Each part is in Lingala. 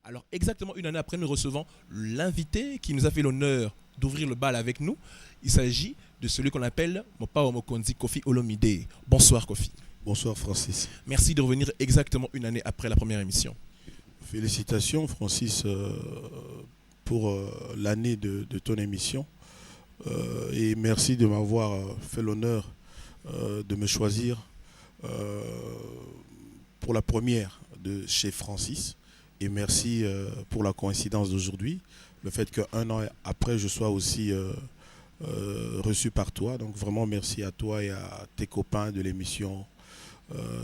Alors exactement une année après, nous recevons l'invité qui nous a fait l'honneur d'ouvrir le bal avec nous. Il s'agit de celui qu'on appelle Mopao Mokonzi Koffi Olomide. Bonsoir Koffi. Bonsoir Francis. Merci de revenir exactement une année après la première émission. Félicitations Francis pour l'année de ton émission. Et merci de m'avoir fait l'honneur de me choisir pour la première de chez Francis. Et merci pour la coïncidence d'aujourd'hui, le fait qu'un an après, je sois aussi reçu par toi. Donc vraiment merci à toi et à tes copains de l'émission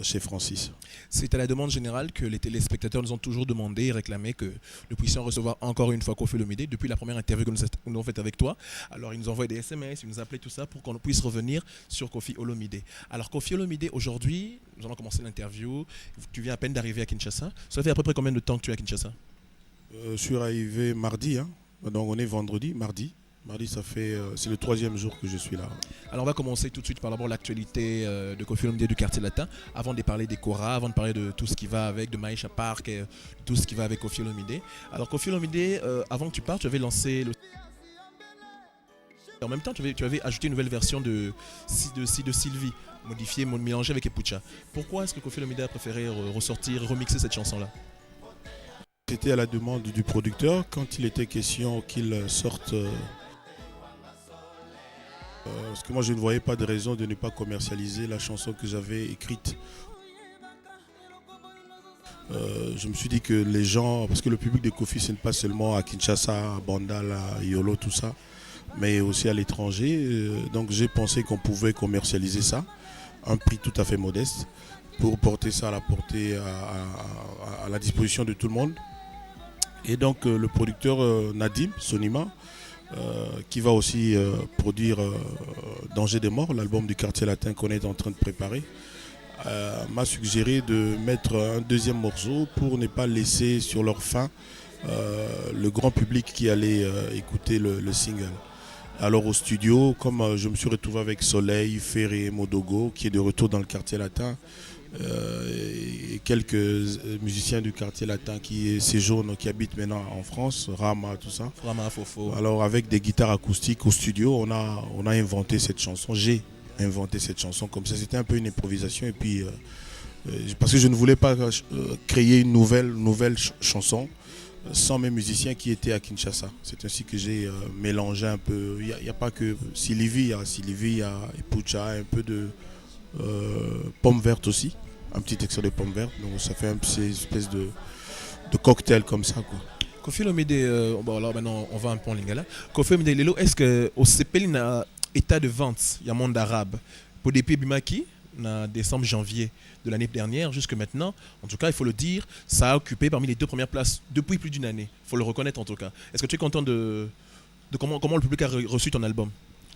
chez Francis. C'est à la demande générale que les téléspectateurs nous ont toujours demandé et réclamé que nous puissions recevoir encore une fois Koffi Olomide depuis la première interview que nous avons faite avec toi. Alors ils nous envoient des SMS, ils nous appelaient tout ça pour qu'on puisse revenir sur Koffi Olomide. Alors Koffi Olomide, aujourd'hui, nous allons commencer l'interview. Tu viens à peine d'arriver à Kinshasa. Ça fait à peu près combien de temps que tu es à Kinshasa? Je suis arrivé mardi, hein. Donc on est vendredi, mardi. Mardi, c'est le troisième jour que je suis là. Alors on va commencer tout de suite par d'abord l'actualité de Koffi Olomide du quartier latin, avant de parler des Kora, avant de parler de tout ce qui va avec, de Maïcha Park, et tout ce qui va avec Koffi Olomide. Alors Koffi Olomide, avant que tu partes, tu avais lancé le... En même temps, tu avais ajouté une nouvelle version de Sylvie, modifiée, mélangée avec Epucha. Pourquoi est-ce que Koffi Olomide a préféré ressortir, remixer cette chanson-là? C'était à la demande du producteur, quand il était question qu'il sorte... parce que moi je ne voyais pas de raison de ne pas commercialiser la chanson que j'avais écrite. Je me suis dit que les gens, parce que le public de Koffi, ce n'est pas seulement à Kinshasa, à Bandal, à Yolo, tout ça, mais aussi à l'étranger. Donc j'ai pensé qu'on pouvait commercialiser ça, un prix tout à fait modeste, pour porter ça à la portée, à la disposition de tout le monde. Et donc le producteur Nadim Sonima, qui va aussi produire Danger de mort, l'album du quartier latin qu'on est en train de préparer, m'a suggéré de mettre un deuxième morceau pour ne pas laisser sur leur faim le grand public qui allait écouter le single. Alors au studio, comme je me suis retrouvé avec Soleil, Ferré, Modogo, qui est de retour dans le quartier latin, et quelques musiciens du quartier latin qui séjournent, qui habitent maintenant en France, Rama, tout ça. Rama, Fofo. Alors avec des guitares acoustiques au studio, on a inventé cette chanson. J'ai inventé cette chanson comme ça. C'était un peu une improvisation. Et puis, parce que je ne voulais pas créer une nouvelle chanson sans mes musiciens qui étaient à Kinshasa. C'est ainsi que j'ai mélangé un peu. Il n'y a pas que Sylvie, il y a Sylvie, il y a Epucha, un peu de pomme verte aussi. Un petit extrait de pomme verte, donc ça fait un petit espèce de cocktail comme ça, quoi. Koffi Olomide, bon alors maintenant on va un peu en lingala. Koffi Olomide, lelo, est-ce que osepeli na état de vente, il y a monde arabe, pour depuis ebimaki, na décembre, janvier de l'année dernière jusque maintenant, en tout cas il faut le dire, ça a occupé parmi les deux premières places depuis plus d'une année, il faut le reconnaître en tout cas. Est-ce que tu es content de comment le public a reçu ton album?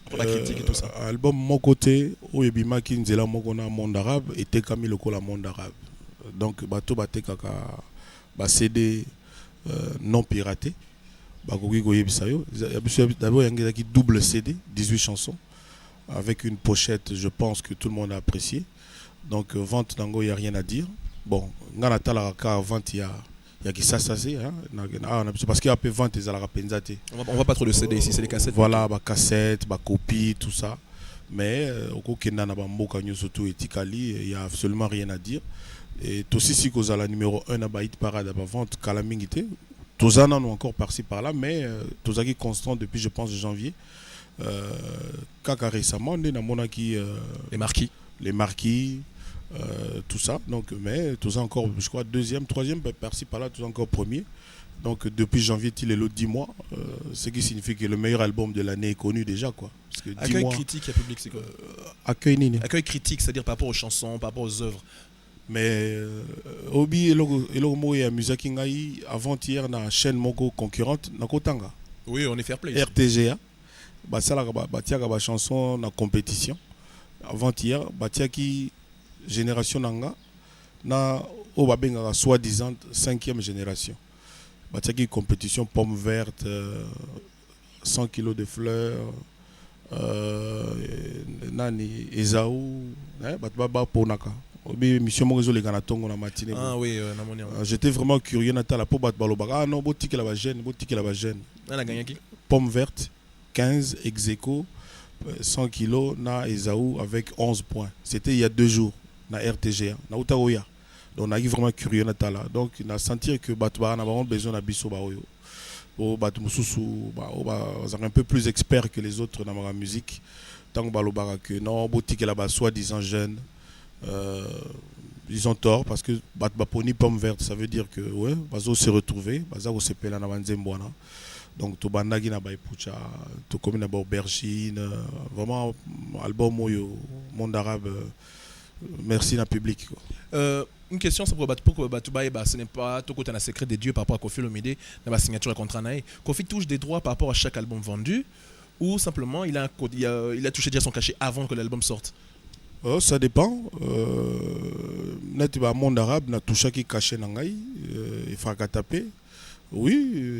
Pour la critique et tout ça. Album mon côté, oyo ebimaki nzela moko na monde arabe, etekami lokola monde arabe. Donc bato batekaka ba CD non piraté, bakoki koyebisa yo. Ya biso d'abord yango ezalaki double CD, 18 chansons, avec une pochette, je pense que tout le monde a apprécié. Donc vente nango, y a rien à dire. Bon, nga natalaka kaka vente ya Kinshasa se, hein, na, na, ah, na biso, parce qu'il y a peu vente ezalaka mpenza te. On va pas trop de CD ici, c'est des cassettes. Voilà, ba cassette, ba copie, tout ça. Mais okokenda na ba mboka nyonso to etikali, il y a absolument rien à dire. Et tosisi kozala numéro 1 na ba hit parade ba vente kala mingi te. Toza nanu encore par-ci par-là, mais tozaki constant depuis je pense janvier. Kaka récemment nde namonaki, Les marquis. Les marquis, tout ça. Donc, mais tout ça encore, je crois, deuxième, troisième, par-ci par-là, tout ça encore premier. Donc depuis janvier, il est l'autre 10 mois, ce qui signifie que le meilleur album de l'année est connu déjà, quoi. Parce que 10 Accueil mois, critique et public, c'est quoi? Accueil nini? Accueil critique, c'est-à-dire par rapport aux chansons, par rapport aux œuvres. Mais obi eloko, eloko moko ya musique ngai avant-hier na chaîne moko concurrente na kotanga. Oui, on est fair play ici. RTGA. Basalaka ba, batiaka ba chanson na compétition. Avant-hier, batiaki génération nanga na oyo babengaka soi-disant 5e génération. Batiaki compétition pomme verte, 100 kilos de fleurs, nani Esaü, hein, bato ba ponaka. Obi émission moko ezoleka na ntongo na matinée. Ah oui, namoni yango. J'étais vraiment curieux natala mpo bato balobaka: "Ah non, botikela bajeune, botikela bajeune." Nani aganyaki? Pomme verte 15 ex aequo, 100 kilos na Esaou avec 11 points. C'était il y a 2 jours na RTGA na uta oya. Donc naki vraiment curieux natala. Donc na sentir que bato baa na bango besoin na biso baoyo po bato mosusu oyo bazalaka un peu plus expert que les autres na maka musique. Ntango balobaka que non, botikela ba soi-disant jeunes, ils ont tort, parce que bato baponi Pomme verte, ça veut dire que ouais, bazo se retrouver, baza kosepela na banzembo wana. Donc tobandaki na baepucha, tokomi na baaubergine. Vraiment album oyo Monde Arabe, merci na public, quoi. Une question, c'est pour bato bayeba, ce n'est pas tokota na secret de Dieu par rapport à Koffi Olomide na ba signature ya contrat na ye. Koffi touche des droits par rapport à chaque album vendu ou simplement il a, un code- il a touché déjà son cachet avant que l'album sorte? Ça dépend. Neti ba Monde Arabe, na touchaki cachet na ngai, efrakata pe. Oui,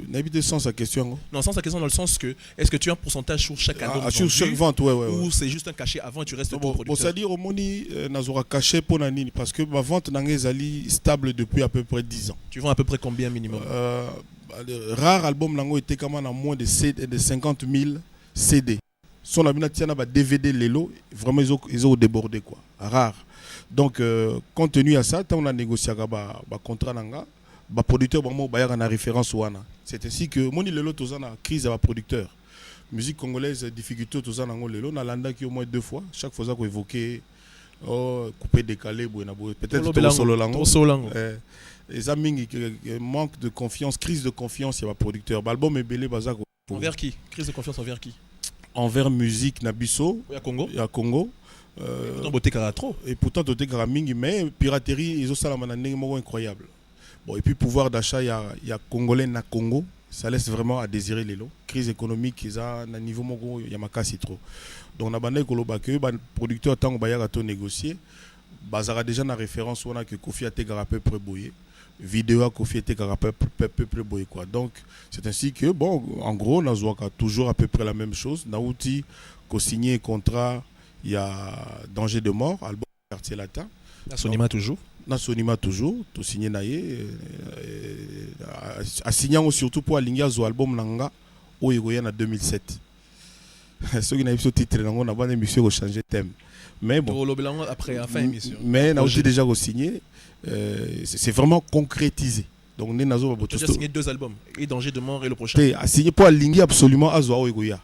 nayebi te sens ya question yango. Non, sans sa question, dans le sens que est-ce que tu as un pourcentage sur chaque album Ah, sur vendu chaque vente, ouais. ou c'est juste un cachet avant et tu restes Bon, tout bon, producteur? C'est-à-dire omoni, nazwaka cachet mpo na nini? Parce que ma vente na ngai ezali stable depuis à peu près 10 ans. Tu vends à peu près combien minimum? Bah, le rare album nango etekama na moins de 50 000 CD. So na bino tia na ba DVD lelo, vraiment ezo déborder, quoi. Rare. Donc compte tenu à ça, ntango na négociaka ba contrat na nga, baproducteur bango bayaka na référence wana. C'est ainsi que moni lelo toza na crise ya baproducteur. Musique congolaise, difficulté toza nango lelo, nalandaki au moins deux fois. Chaque fois oza koévoquer, oh, coupé décalé boye na boye, peut-être tokosolola yango. Tosolola yango. Eza mingi manque de confiance, crise de confiance ya baproducteur. Baalbum ebele baza Envers qui? Crise de confiance envers qui? Envers musique na biso. Ya Congo. Ya Congo. Pourtant botekaka trop. Et pourtant totekaka mingi, mais piraterie ezosalama na ndenge moko incroyable. Bon, et puis pouvoir d'achat ya congolais na Congo, ça laisse vraiment à désirer lelo. Crise économique eza na niveau moko ya makasi trop. Donc na bandaki koloba ke baproducteur, ntango bayaka to négocier, bazalaka déjà na référence wana ke Koffi atekaka à peu près boye, vidéo ya Koffi etekaka peu peu près boye, quoi. Donc c'est ainsi que, bon, en gros nazwaka toujours à peu près la même chose. Nauti kosigner contrat ya Danger de mort, album Quartier Latin. Na Sonima toujours. Na Sonima toujours. Tosigné na ye, asigne yango surtout mpo alingi azwa album na nga oyo ekoya na 2007. Soki nayebi so titre nango na bana, émission ekochange thème, mais bon. Tolobela yango après, fin émission. Mais nauti déjà kosigné, c'est vraiment concrétisé. Donc nde nazoba. Tu as signé deux albums, et Danger de mort et le prochain? Te, asigné mpo alingi absolument azwa oyo ekoya.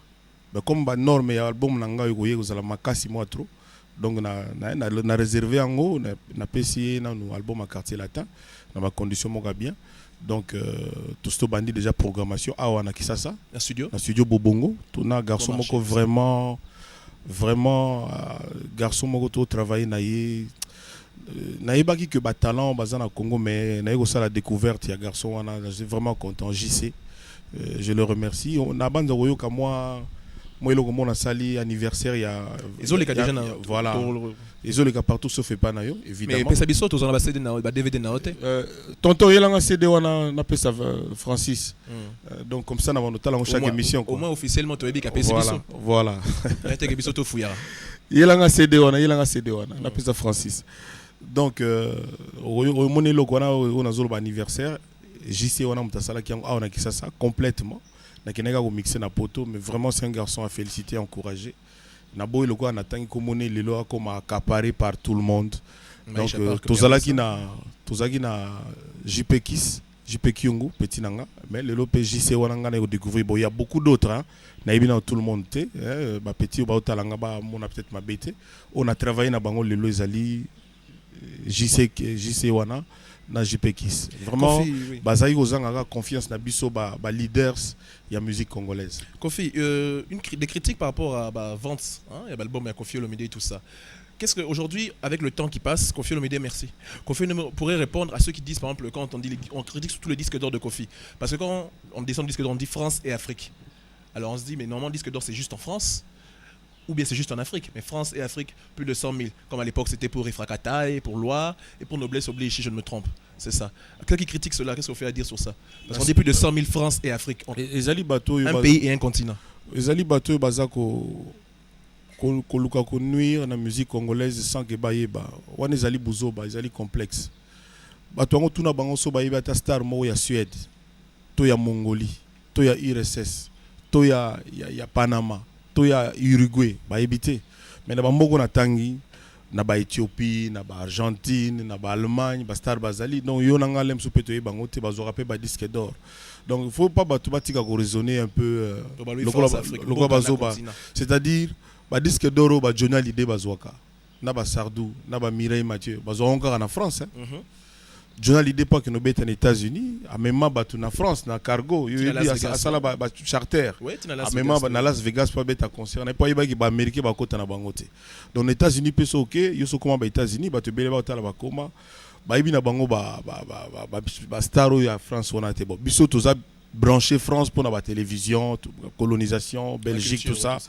Mais comme banorme ya album na ngai oyo ekoya ekozala makasi mwa trop, donc na réservé yango, napesi ye nanu album ya Quartier Latin na bacondition moko ya bien. Donc tosi tobandi déjà programmation awa na Kisasa. Na studio. Na studio Bobongo. Tona garçon marché. moko vraiment vraiment, garçon moko totravaille na ye. Nayebaki ke batalent baza na Congo, mais naye kosala découverte ya garçon wana, je suis vraiment content. JC, je le remercie. Na banza koyoka mwa eloko moko nasali anniversaire ya Ezoleka déjà na Voilà, ezoleka partout sauf epa na yo. Mais évidemment. Pesa biso, tozala ba CD na ba DVD na yo te. Tonton, oyelanga CD wana, napesa Francis. Donc comme ça na bando tala yango chaque émission, Au quoi. moins officiellement toyebi kapesi Voilà. biso. Voilà. Teke biso tofuyaka. Yelanga CD wana, yelanga CD wana, napesa Francis. Donc omoni eloko wana oyo nazoloba, anniversaire JC wana, moto asalaki yango awa na Kisasa complètement. Nakendaki komixe na poto, mais vraiment c'est un garçon à féliciter, encourager. Naboyi lokola natangi komona lelo akoma accaparé par tout le monde. Donc tozalaki na JP Kis, JP Kiungu, petit nanga, mais lelo mpe JC wana nga na kodécouvrir. Bon, il y a beaucoup d'autres, hein. Nayebi na tout le monde te, hein, bapetit oyo baotala nga, bamona peut-être mabe te. Oyo na travaille na bango lelo ezali JC, JC wana na JP Kis. Vraiment. Kofi, oui. Bazali kozangaka confiance na biso ba leaders ya musique congolaise. Kofi, des critiques par rapport à bah, vente, hein, il y a l'album, il y a Koffi Olomide et tout ça. Qu'est-ce qu'aujourd'hui, avec le temps qui passe, Koffi Olomide, merci. Koffi Olomide pourrait répondre à ceux qui disent, par exemple, quand on dit, on critique surtout les disques d'or de Koffi. Parce que quand on descend le disque d'or, on dit France et Afrique. Alors on se dit, mais normalement, le disque d'or, c'est juste en France, ou bien c'est juste en Afrique. Mais France et Afrique, plus de 100 000. Comme à l'époque, c'était pour Effrakata et pour Loi et pour Noblesse Oblige, si je ne me trompe. C'est ça. Quelqu'un qui critique cela, qu'est-ce qu'on fait à dire sur ça? Parce qu'on dit plus de 100 000 France et Afrique. Ezali bato oyo Un pays et un continent. Ezali bato oyo baza ko Koluka konuire na musique congolaise sans que bayeba wana, ezali buzoba, ezali complexe. Bato yango, tuna bango so bayebi ata star moko ya Suède to ya Mongolie to ya URSS to ya Panama to ya Uruguay. Bayebi te. Mais na bamboka natangi, na baÉthiopie, na baArgentine, na baAllemagne, bastar bazali. Donc yo na nga le mosusu mpe toyeba yango te, bazwaka mpe badisque d'or. Donc il faut pas bato batika koraisonner un peu lokola bazoba. C'est-à-dire badisque d'or oyo baJohnny Hallyday bazwaka, na baSardou, na baMireille Mathieu, bazwaka kaka na France, hein. Johnny Hallyday mpo akende obeta na États-Unis, amema bato na France na cargo. Yo yebi, asala bacharter, amema na Las Vegas mpo abeta concert na, mpo ayebaki baaméricain bakota na bango te. Donc na États-Unis mpe so oke, yo so okoma baÉtats-Unis, bato ebele baotala, bakoma bayebi na bango bastar oyo ya France wana te. Bon, biso toza branché France pour la télévision, colonisation, Belgique, tout ça.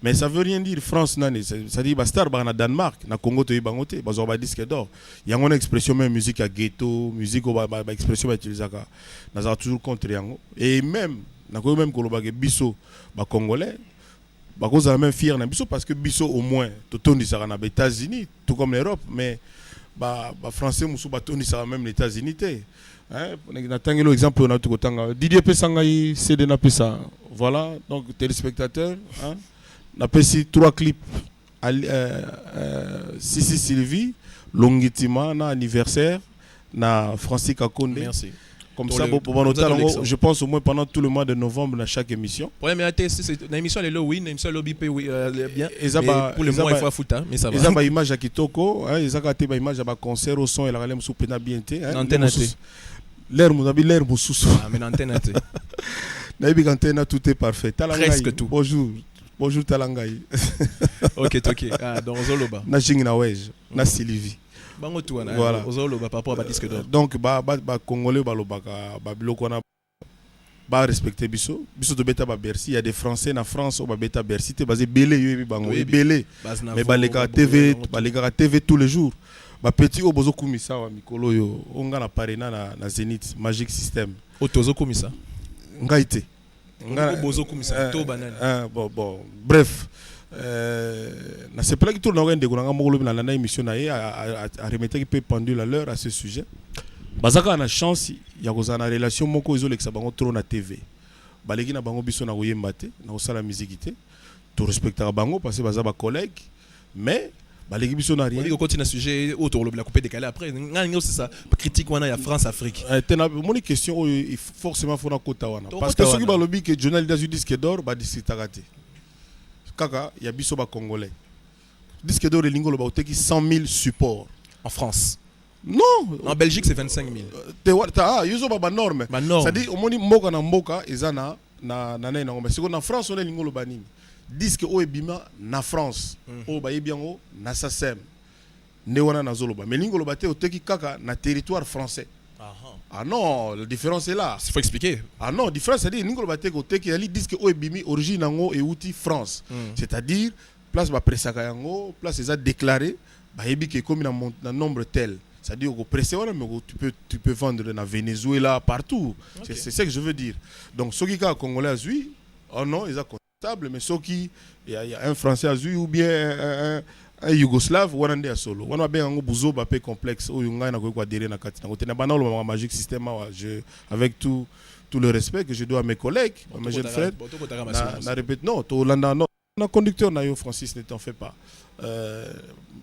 Mais ça veut rien dire France nani, c'est-à-dire ba star ba na Danemark, na Congo to bango te, bazo ba disque d'or. Il y a une expression même musique à ghetto, musique ba expression ba utilisaka. Naza toujours contre yango. Et même na ko même koloba ke biso ba Congolais bakozala même fier na biso, parce que biso au moins totondisaka na ba États-Unis tout comme l'Europe, mais ba Français mosusu batondisaka même les États-Unis te. Natangeli exemple oyo nauti kotanga. Didier, pesa ngai CD napesa. Voilà, donc téléspectateur, hein, napesi trois clips: Sisi Sylvie Longitima na anniversaire na Francis Kakonde. Merci. Comme ça, bon, bon, je pense au moins pendant tout le mois de novembre, dans chaque émission. Première c'est l'émission lelo, oui, l'émission lobi oui, bien. Mais pour le mois, il faut foutre, mais ça va. Eza ba image ya kitoko, hein, eza ka te ba image ya ba concert au son et la mosusu pena bien te, hein. Antenne te. L'air mozabi l'air mosusu. Ah, mais antenne te. Nayebi antenne, tout est parfait. Presque tout. Bonjour. Bonjour Talangai. Ok. Ah, donc ozoloba. Na Jingi na Wej, na Sylvie. Bango tu wana. Voilà. Ozoloba par rapport à ba disque d'or. Donc ba Congolais balobaka ba biloko wana, ba respecter biso. Biso tobeta ba Bercy, il y a des Français na France oyo babeta Bercy te, baza ebele, yo yebi bango ebele. Mais balekaka TV, balekaka TV tous les jours. Ba petit oyo bozokumisa wa mikolo oyo, oyo nga na parena na Zénith, Magic System. Oyo tozokumisa? Ngai te. Bozokumisa to banani? Bon, bref, nasepelaki tolo na ndeko na nga moko lobi, nalanda émission na ye, aremettaki mpe pendule à l'heure à ce sujet. Baza kaka na chance ya kozala na relation moko ezolekisa bango trop na TV. Baleki na bango biso na koyemba te, na kosala miziki te. Torespectaka bango parce que baza bacollègue, mais baleki biso na rien. Olingi okoti na sujet oyo tokolobela coupé décalé après. Ngai ningi osisa critique wana ya France Afrique. Te, na omoni question oyo, forcément faut nakota wana, parce que soki balobi ke Johnny Hallyday azwi disque d'or, badiscutaka te kaka ya biso bacongolais. Disque d'or elingi oloba oteki 100 000 support. En France? Non. En Belgique, c'est 25 000. Te, ah, yo ozoba banorme. Banorme. C'est-à-dire omoni mboka na mboka eza na nani nango. Mais sikoyo na France wana elingi oloba nini? Disque oyo ebima na France, oyo bayebi yango na SACEM, nde wana nazoloba. Mais elingi oloba te oteki kaka na territoire français. Ah non, la différence est là. Il faut expliquer. Ah non, différence, c'est-à-dire elingi oloba te koteki ezali disque oyo ebimi, origine yango euti France. C'est-à-dire place bapresaka yango, place eza déclaré, bayebi ke ekomi na nombre tel. C'est-à-dire okopresse wana, mais tu peux vendre na Venezuela, partout. C'est ce que je veux dire. Donc soki kaka Congolais azwi, oh non, eza comptable. Mais soki y a un Français azwi ou bien un Yougoslave, wana nde ya solo. Wana babenga yango buzoba mpe complexe oyo ngai nakoki koadhérer na kati nango te. Na banda olobaka Magic System awa, avec tout le respect que je dois à mes collègues, mes jeunes frères, na répète, non, tolanda non na conducteur na yo Francis, ne t'en fais pas.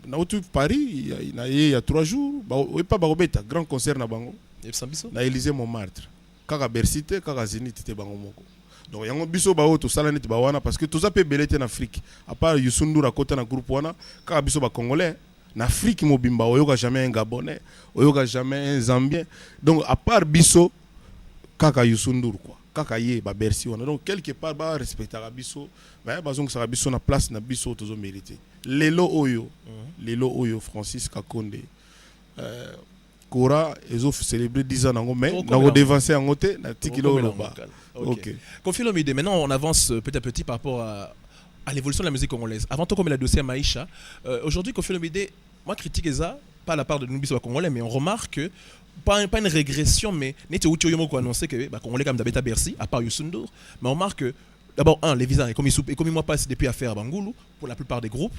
Nauti Paris na ye il y a 3 jours, oyepa bakobeta grand concert na bango na Élysée Montmartre, kaka Bercy te, kaka Zénith te, bango moko. Donc yango biso baoyo tosala neti bawana, parce que toza mpe ebele te na Afrique, à part Youssou N'Dour akota na groupe wana, kaka biso bacongolais na Afrique mobimba. Oyoka jamais un Gabonais, oyoka jamais un Zambien. Donc à part biso, kaka Youssou N'Dour quoi, kaka ye babercy wana. Donc quelque part barespectaka biso, bazongisaka biso na place na biso oyo tozomérite lelo oyo. Lelo oyo Francis Kakonde, Kora ezocélébrer 10 ans nango, mais nakodévancer yango te, natikili oloba. Ok. Koffi Olomide, maintenant on avance petit à petit par rapport à l'évolution de la musique congolaise. Avant tout, comme le dossier Maïcha, aujourd'hui Koffi Olomide, moi critique ça, pas la part de nous Congolais, mais on remarque que pas une régression, mais neti outi oyo moko annoncé que bah, Congolais comme babeta Bercy, à part Youssou N'Dour, mais on remarque que D'abord, un, les visas ekomi mwa passe depuis affaire bangulu pour la plupart des groupes.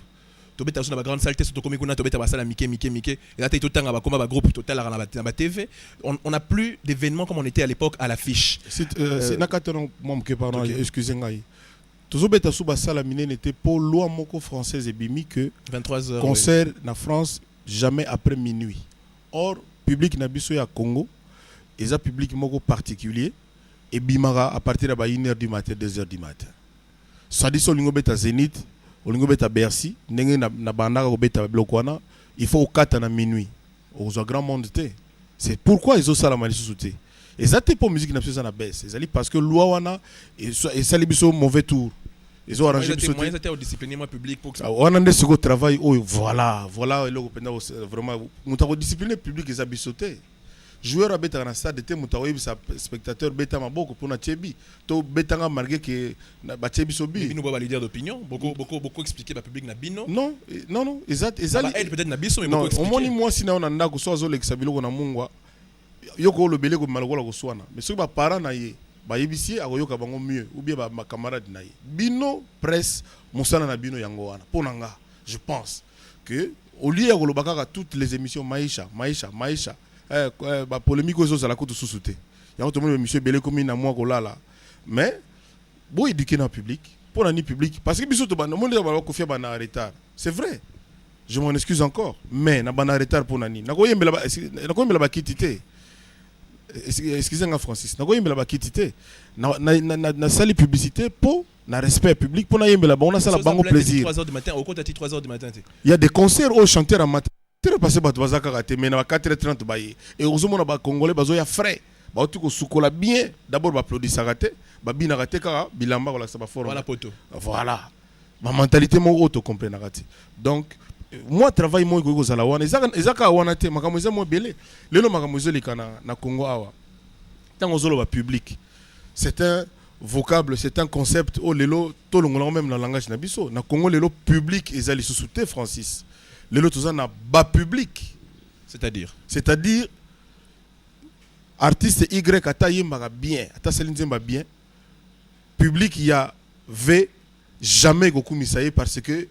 Tobeta so na bagrande salle te. So tokomi kuna, tobeta basala mike mike mike. Eza te totanga bakoma bagroupe, totalaka na ba TV. On n'a plus d'événements comme on était à l'époque à l'affiche. Na kati wana mwa moke, pardon. Excuse ngai, tozobeta so basala minene te mpo loi moko française ebimi que 23 heures. Concert na France, jamais après minuit. Or public na biso ya Congo eza public moko particulier, ebimaka à partir ya ba 1 heure du matin, 2 heures du matin. C'est-à-dire so olingi obeta Zénith, olingi obeta Bercy, ndenge na bandaka kobeta biloko wana, il faut okata na minuit, okozwa grand monde te. C'est pourquoi ezosalama lisusu te. Eza te mpo musique na biso eza na baisse, ezali parce que loi wana esali biso mauvais tour, ezoarrange biso te. Eza te odiscipline mwa public pour Ah, wana nde sikoyo travail oyo. Voilà, eloko mpenza vraiment moto akodiscipline public eza biso te. Joueur abetaka na stade te, moto akoyebisa spectateur beta maboko mpona tie bi to betanga malgré ke batie biso bi. Bino ba leader d'opinion, beaucoup beaucoup beaucoup expliquer ba public na bino. Non, non, non, eza ezali aide peut-être na biso, mais non. beaucoup expliquer. Omoni mwasi na yo na ndako, so azolekisa biloko na mungwa, yo koolobele kobima lokola koswana, mais soki baparent na ye bayebisi ye, akoyoka bango mieux, ou bien bacamarade na ye. Bino presse, mosala na bino yango wana. Mpo na nga, je pense que au lieu ya koloba kaka toutes les émissions maisha, maisha, maisha, bapolémique oyo ezozala kutu susu te, yango tomoni baémission ebele ekomi na mwa kolala. Mais boéduquer na public. Mpo na ni public? Parce que biso tobanda, omoni, bakofia bana en retard, c'est vrai, je m'en excuse encore, mais na bana retard mpo na nini? Nakoyembela bakiti te. Excusez nga Francis, nakoyembela bakiti te. Nasali publicité mpo na respect public, mpo nayembela bango, nasala bango plaisir. 3 heures du matin, okota ti 3 heures du matin te. Il y a des concerts oyo chanteur amateur, parce que bato baza kaka te, mais na ba 4h30 baye e, ozomona bacongolais bazoya frais, bauti kosukola bien. D'abord baapplaudisaka te, babinaka te, kaka bilamba kolakisa baforme. Voilà, poto. Voilà bamentalité moko oyo tocomprenaka te. Donc moi, travail moko ekoki kozala wana, eza kaka wana te. Makambo eza mwa ebele. Lelo makambo ezoleka na Congo awa, ntango ozoloba public, c'est un vocable, c'est un concept oyo lelo tolongolango même na langage na biso na Congo. Lelo public eza lisusu te, Francis. Lelo toza na bapublic. C'est-à-dire? C'est-à-dire artiste Y, ata ayembaka bien, ata asali nzemba bien, public ya V jamais ekokumisa ye, parce que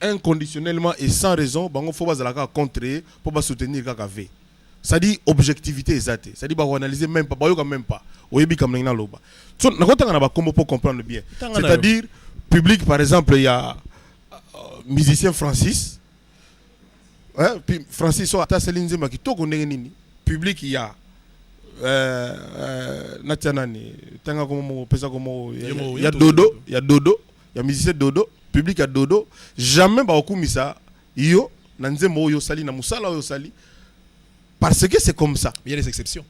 inconditionnellement et sans raison, bango fo bazala kaka contre ye mpo basoutenir kaka V. C'est-à-dire objectivité eza te, c'est-à-dire bakoanalyser même pas, bayoka même pas. Oyebi kam ndenge naloba, so nakotanga na bakombo pour comprendre bien. Tanga na yo. C'est-à-dire public, par exemple, ya musicien Francis, hein, puis Francis oyo ata asali nzembo ya kitoko ndenge nini, public ya natia nani, tanga komo moko, pesa komo ya Dodo, ya Dodo, ya musicien Dodo, public ya Dodo jamais bakokumisa yo na nzembo oyo osali, na mosala oyo osali, parce que c'est comme ça. Mais il y a des exceptions.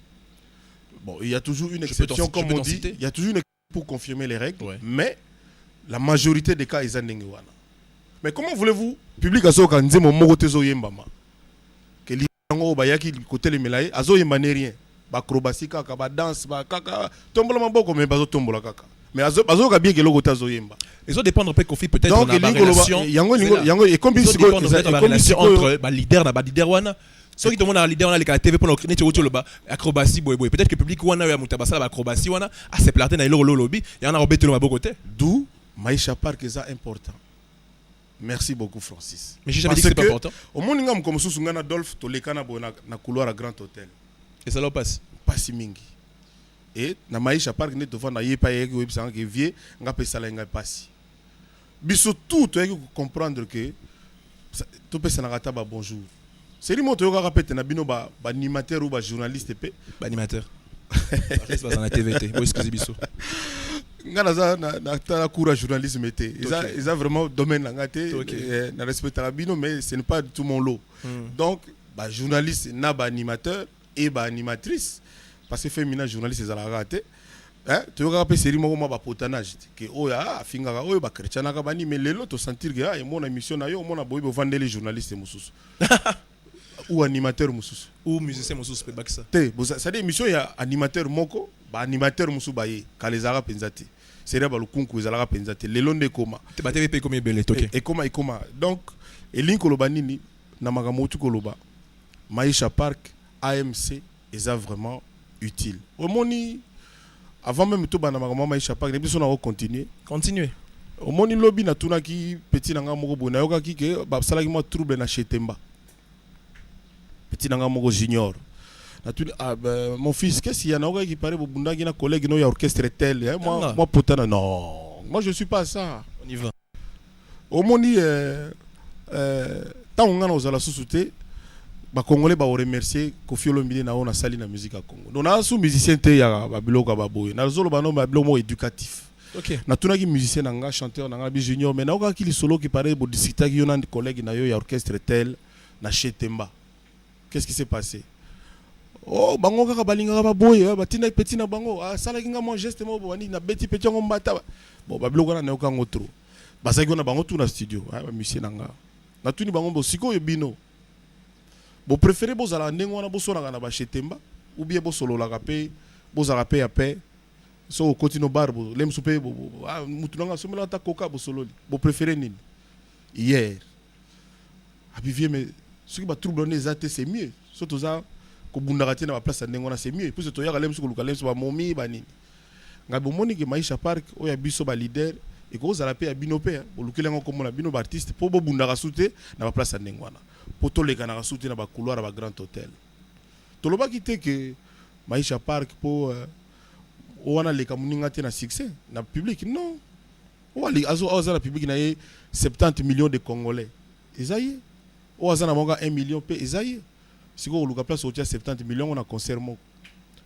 Bon, il y a toujours une Je peux exception, je comme peux on t'en dit. citer. Il y a toujours une exception pour confirmer les règles, mais la majorité des cas eza ndenge wana. Mais comment voulez-vous, public azoyoka nzembo moko te ezoyembama, ke yango oyo bayaki kotelemela ye, azoyemba ne rien, baacrobatie kaka, badanse kaka, tombola maboko, mais bazotombola kaka, mais bazoyoka bien ke eloko te azoyemba. Ezodépendre mpe, Kofi, peut-être Donc na elingi koloba barelation. Yango yango ekombi sikoyo, Ezodépendre ekomi relation sikoyo entre baleader na baleader wana. Soki tomona leader wana aleka na TV mpona neti oti oloba acrobatie boye boye, peut-être que public wana oyo ya moto basala baacrobatie wana aseplate na eloko olobi yango na kobetelo maboko te. D'où Maïcha Park eza important. Merci beaucoup, Francis. Mais j'ai jamais dit que c'est pas important. Omoni nga moko mosusu, nga na Dolphe toleka na boye na couloir ya Grand Hôtel. Ezala opasi. Pasi mingi. E na Maisha Park nde tovanda, ye epai ayaki koyebisanga ke vie nga mpe esala ye ngai pasi. Biso tout toyaki kocomprendre ke topesanaka ata babonjour seri mo toyokaka mpe te na bino baanimateur ou bajournaliste mpe. Baanimateur baza na TV te, boexcuse biso. Nga naza na tala cours ya journalisme te, eza eza vraiment domaine na nga te. Na respectaka bino, mais ce n'est pas du tout mon lot. Donc bajournaliste na baanimateur et baanimatrice, parce que femina journaliste ezalaka kaka te. Hein, toyokaka mpe série moko mwa bapotanage te ke oyo afingaka oyo, bakretianaka bani. Mais lelo tosentir ke emona émission na yo, omona boyebi ovandeli journaliste mosusu ou animateur mosusu. Ou musicien mosusu mpe bakisa. Te, c'est-à-dire émission ya animateur moko, baanimateur mosusu baye. Kala ezalaka mpenza te, série ya balukunku ezalaka mpenza te, lelo nde ekoma. Te, batv mpe ekomi ebele, toke. Ekoma. Donc elingi koloba nini na makambo outi koloba? Maisha Park, AMC eza vraiment utile. Omoni Avant même tobanda makambo ya Maisha Park, biso na continuer. Continuer. Omoni, lobi natunaki petit na nga moko boye, nayokaki ke basalaki mwa trouble na Chetemba. Petit na nga moko junior, natuni: "Ah ben, mon fils, qu'est-ce qu'il y a? Nayokaki pare bobundaki na collègue no ya orchestre tel, hein?" Moi, Tanga. moi potana, non, moi je suis pas ça. On y va. Omoni, ntango nga na ozala susu te, Bacongolais baoremercier Kofi Olomide na oyo nasali na musique ya Congo. Donc naza su musicien te ya babiloko ya baboye, nazoloba no babiloko moko éducatif. Natunaki musicien na nga, chanteur na nga bi junior, mais nayokaki lisolo ki pare bodiscutaki yo na collègue na yo ya orchestre tel na Chetemba, qu'est-ce qui s'est passé? Oh, bango kaka balingaka baboye, eh, batindaki petit na bango, asalaki nga mwa geste moko bani, nabeti petit yango mbata. Bon, babiloko wana nayoka yango trop. Bazalaki wana bango tu na studio, ah, bamusicien na nga. Natuni bango: "Bo sikoyo bino bopréféré bozala ndenge wana, bosonaka na bachetemba, ou bien bosololaka mpe bozalaka mpe ya paix? So okoti no bar, le mosu mpe ah, mutu nanga asomela ata koka, bosololi, bopréféré nini?" Hier abi: "Vieux, mais soki batrouble wana eza te, c'est mieux. So toza kobundaka te na baplace ya ndenge wana, c'est mieux, puisque toyaka le mosu koluka le mosu bamomi banini." Ngai bomoni ke Maisha Park oyo ya biso baleader ekozala mpe ya bino mpe, bolukeli yango komona bino baartiste, mpo bobundaka su te na baplace ya ndenge wana, mpo tolekanaka su te na bacouloir ya bagrand hôtel. Tolobaki te ke Maisha Park mpo oyo wana aleka moninga te na succès na public. Non, oyo aza na public na ye 70 millions de Congolais, eza ye. Oyo aza na moko 1 million mpe eza ye. Sikoyo koluka place otia 70 millions na concert moko,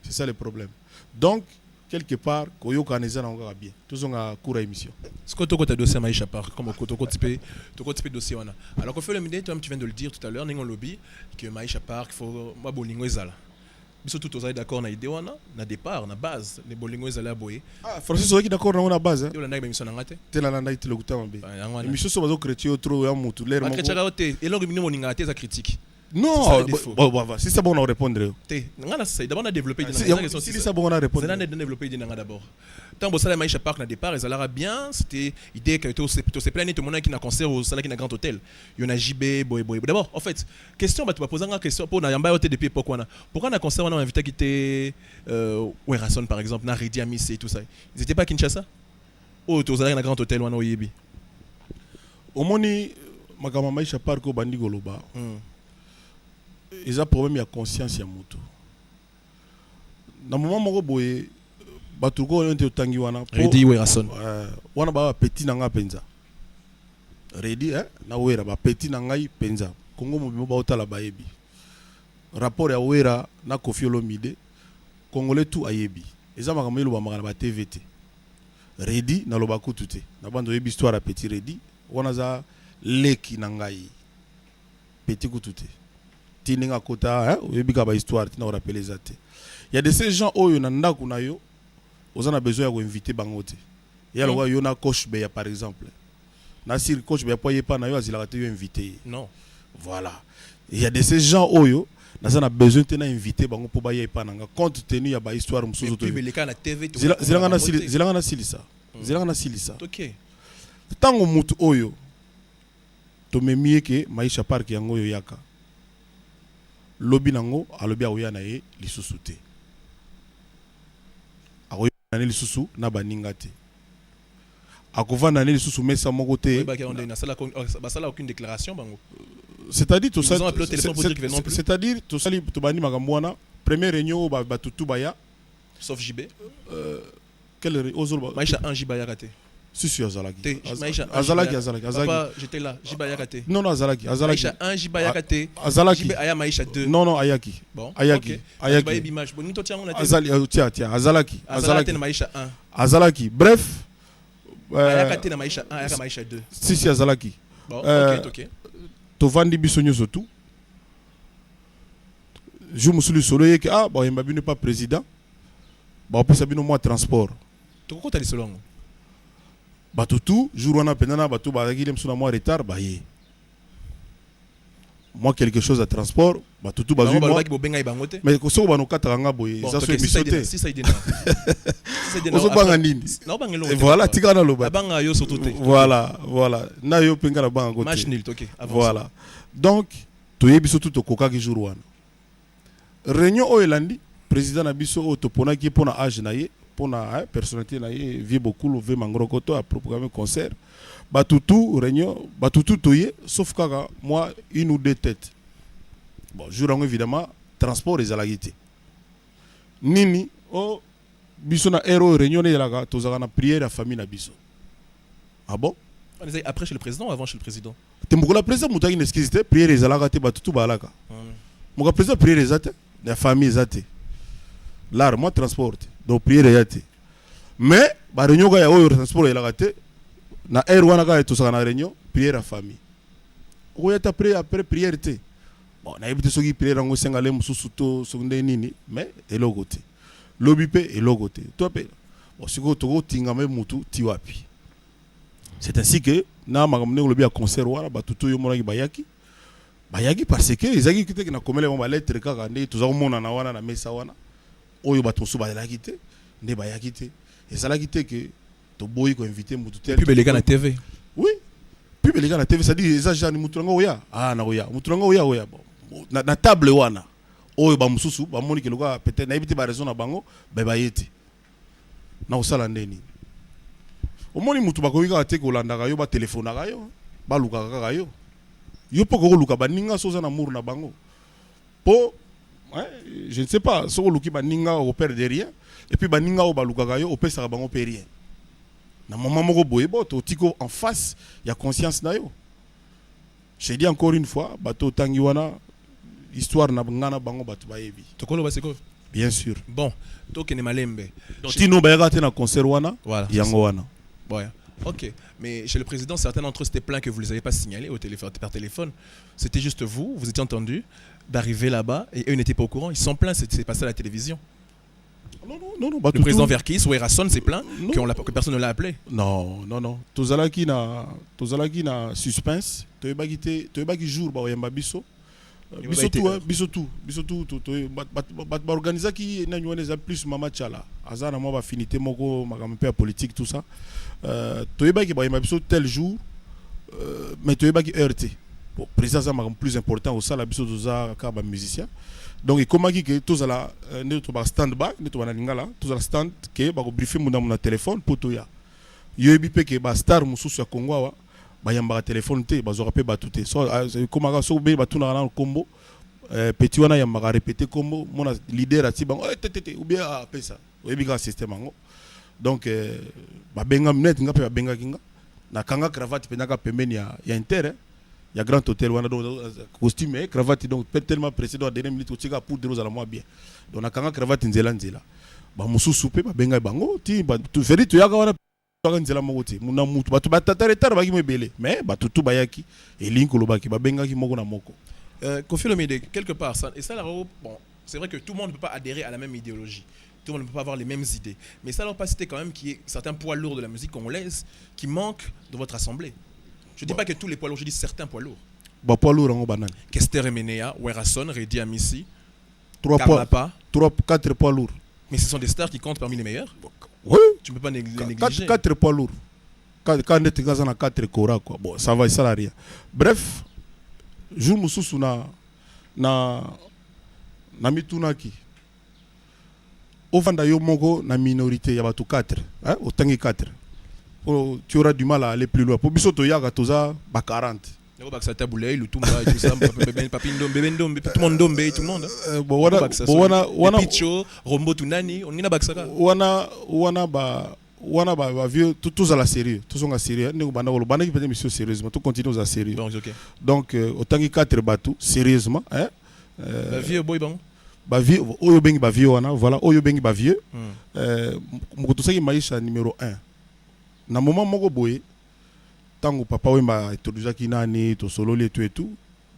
c'est ça le problème. Donc quelque part koyokana eza nango kaka bien. Tozonga cours ya émission. Sikoyo tokota dossier ya Maisha Park, comme tokoti mpe dossier wana. Alors, Kofi Olomide, toi tu viens de le dire tout à l'heure, ndenge olobi que Maisha Park, faut mwa bolingo ezala. Biso tout tozali d'accord na idée wana na départ, na base, ne bolingo ezala boye. Ah, Francis, ozalaki d'accord nango na base? Te, olandaki baémission na nga te. Te, nalandaki te, lokuta mabe. Ah, yango wana. Émission so bazochrétien yo trop ya mutu lere moko. Bachrétiaka yo te, eloko bino molingaka te eza critique. C'est ça Non. le défaut. Bon, si c'est bon, on répondre yo. Te, nga na d'abord na développé idée na nga. Eza question. Si ça bon, on répondre. Zela na développé idée na nga d'abord. Ntango bosala Maisha Park na départ, ezalaka bien, c'était idée que tosepela nini, tomonaki na concert osalaki na Grand Hôtel, yo na JB boye boye. D'abord, en fait, question bato bapozanga question mpo na yamba yo te depuis époque wana: pourquoi na concert wana bainvitaki te Werason par exemple, na Redi Amis et tout ça? Ils étaient pas à Kinshasa, oyo tozalaki na Grand Hôtel wana, oyebi? Omoni, makambo ya Maisha Park oyo bandi koloba, eza problème ya conscience ya moto. Na moment moko boye, bato ko oyo nte otangi wana Redi, Werason. Wana baa bapeti na nga mpenza, Redi, eh, na Wera, bapeti na ngai mpenza. Kongo mobimo baotala, bayebi rapport ya Wera na Kofi Olomide. Congolais tout ayebi, eza makambo elobamaka na batv te. Redi, naloba kutu te na bando, oyebi histoire ya petit Redi wana, aza leki na ngai, petit kutu te, ti ndenge akota, hein, oyebi kaka bahistoire, tina korappeler eza te. Ya de ces gens oyo na ndako na yo oza na besoin ya koinvite bango te. Ya lokola yo na Coach Beya par exemple, na sir Coach Beya, po ayepa na yo, azilaka te yo invité ye. Non. Voilà, il y a de ces gens oyo naza na besoin te na invité bango mpo baya epa na nga, compte tenu ya bahistoire mosusu. Pub eleka na TV. Zelanga nasilisa, zelanga nasilisa. Ntango mutu oyo tomemi ye ke Maisha Park yango oyo yaka, lobi nango alobi akoya na ye lisusu te, akoya na ye lisusu na baninga te, akovanda na ye lisusu mesa moko te. Oyebaki yango ndenge basala aucune déclaration bango. C'est-à-dire Ils vous ont appelé au téléphone pour dire qu'ils venaient plus? C'est-à-dire tosali, tobandi makambo wana, première réunion oyo bato tu baya. Sauf JB. Quelle ozoloba? Maisha 1, JB ayaka te. Si, si, azalaki. Te, Maisha 1, Azalaki. JB. Azalaki, azalaki. Papa, j'étais là, JB ayaka te. Non, azalaki, azalaki. Maisha 1, JB ayaka te. Azalaki. JB aya Maisha 2. Non, ayaki. Bon. Ayaki. Ok. Ayaki. Bayebi image boningi totia yango na te. Azali, tia, tia, azalaki. Azalaka te Azalaki. na Maisha 1. Azalaki, bref. Ayaka te na Maisha 1, ayaka Maisha 2. Si, si, azalaki. Bon. Ok. Tovandi biso nyonso tu. Jour mosusu lisolo eyeke: ah, bayemba bino pa président, baopesa bino mwa transport. Tokokota lisolo yango. Bato tu jour wana mpenza na bato bazalaki le mosusu na mwa retard, baye mwa quelque chose ya transport, bato tu bazwi Bango mwa balobaki bobengai bango te. Mais soki bana okataka nga boye, Bon, eza so toke, émission te. Sisa idée na. Sisa idée na. Ozobanga nini? Naobanga eloko Et te, voilà. papa. Tika naloba. Abanga yo surtout te. Voilà, na yo mpe nga nabanga ngo Match te. nul, toke. Avance. Voilà, donc toyebi biso tu tokokaki. Jour wana, réunion oyo elandi, président na biso oyo toponaki ye mpo na age na ye. Mpona personnalité na ye, vieux Bokulu, vieux Mangrokoto aprogramme concert, bato tout, réunion, bato tout toye, sauf kaka moi, une ou deux têtes. Bon, jour yango évidemment transport ezalaki te. Nini o biso na heure oyo réunion ezalaka, tozalaka na prière ya famille na biso. Ah bon. On est après chez le président ou avant chez le président? Te, mokolo ya président moto ayaki na excuse te, prière ezalaka te, bato tu balaka. Mokolo ya président prière eza te ya famille, eza te lar moi transport te, donc prière eza te. Mais baréunion kaka ya oyo transport ezalaka te, na heure wana kaka tosaka na réunion prière ya famille, okoya te après prière te. Bon, nayebi te soki prière yango esengale mosusu to soki nde nini, mais eloko te, lobi mpe eloko te, to mpe. Bon, sikoyo tokotingama mutu ti wapi? C'est ainsi que na makambo ndenge olobi ya concert wana, bato to yo monaki bayaki, bayaki parce que ezalaki teke na komela bango balettre kaka nde toza komonana wana na mesa wana. Oyo bato mosusu bazalaki te nde bayaki te. Ezalaki te ke toboyi koinvite mutu te. Pub eleka na TV. Oui, pub eleka na TV, c'est-à-dire eza genre mutu nanga oya, ah, na oya mutu nanga oya oya. Bon, na table wana oyo bamosusu bamoni ke lokola peut-être nayebi te baraison na bango, baye te. Na kosala nde nini? Omoni mutu bakoki kaka te kolandaka yo, batelefonaka yo, balukaka kaka yo. Yo mpo kokoluka baninga so oza na mour na bango po, je ne sais pas, soki oluki baninga okoperdre rien, et puis baninga oyo balukaka yo, opesaka bango mpe rien. Na moment moko boye, bo totiko en face ya conscience na yo. Je dis encore une fois, bato otangi wana, histoire na nga na bango, bato bayebi. Tokoloba sikoyo. Bien sûr. Bon, tokende malembe. Donc tino bayaka te na concert wana. Voilà. Yango wana. Bon, ok. Mais chez le président, certains d'entre eux s'étaient plaints que vous ne les avez pas signalés au téléphone, par téléphone. C'était juste vous, vous étiez entendu d'arriver là-bas et eux n'étaient pas au courant. Ils sont plaints, c'est passé à la télévision. Non, non, non, non. Le président Verckys, Werrason s'est plaint que personne ne l'a appelé. Non, non, non. Tozalaki na suspense. Toyebaki te, toyebaki jour baoyamba biso. Biso tout, biso tout, biso tout, bato baorganizaki nani wana eza plus Mama Tshala, aza na mwa baaffinité moko, makambo mpe ya politique, tout ça. Toyebaki bayamba biso tel jour, mais toyebaki heure te. Bon, président aza makambo plus important kosala, biso toza kaka bamusicien. Donc ekomaki ke tozala nde tobaka stand by, nde tobana lingala, tozala stand ke bakobriefe mundamu na téléphone mpo toya. Yoyebi mpe ke bastar mosusu ya Congo awa bayambaka telefone te, bazwaka mpe bato te. So ekomaka soki obe batunaka nano nkombo, petit wana ayambaka, répété nkombo, mona leader ati bango te te te ou bien apesa. Oyebi kaka système yango. Donc babengami net, nga mpe babengaki nga, nakanga cravate mpenza kaka pembeni ya inter ya Grand Hôtel wana. Donc costume, cravate, donc tellement pressé, donc à dernière minute otika poudre, ozala mwa bien. Donc nakanga cravate nzela nzela, bamosusu mpe babengaki bango ti veri toyaka wana kaka nzela moko te na mutu. Bato batata retard baki mo ebele, mais bato tu bayaki, elingi kolobaki babengaki moko na moko. Koffi Olomide, quelque part, ça, et ça, là, bon, c'est vrai que tout le monde ne peut pas adhérer à la même idéologie. Tout le monde ne peut pas avoir les mêmes idées. Mais ça leur pas cité quand même qu'il y ait certains poids lourds de la musique congolaise qui manquent dans votre assemblée. Je ne dis pas que tous les poids lourds, je dis certains poids lourds. Ba poids lourds yango banani? Kester Emeneya, Werrason, Reddy Amisi, 3 poids, Karmapa. 3, 4 poids lourds. Mais ce sont des stars qui comptent parmi les meilleurs. Oui. Tu ne peux pas les négliger. 4 poids lourds. Quand neti nga aza na 4 kora quoi. Bon, ça va, esala rien. Bref, jour mosusu na mitunaki, ovanda yo moko na minorité ya bato 4, hein, otangi 4 po tu auras du mal à aller plus loin, po biso toyaka toza ba 40. Yango bakisa Tabu Ley, Lutumba et tout ça, Papi Ndombe, Bébé Ndombe, tout le monde Ndombe, tout le monde, hein. Bon, wana bon, wana Picho, Rombo Tunani, on est bakisaka. Wana ba vieux, tozala sérieux, tozonga sérieux ndenge banda koloba, bandaki peut-être mission sérieusement, tocontinue oza sérieux. Donc, ok. Donc otangi 4 bato sérieusement, hein, Ba vieux boy bango. Bavieux oyo obengi bavieux wana, voilà, oyo obengi bavieux, moto tosalaki maisha numéro 1 na moment moko boye, ntango Papa Wemba introduisaki nani, tosololi etu etu,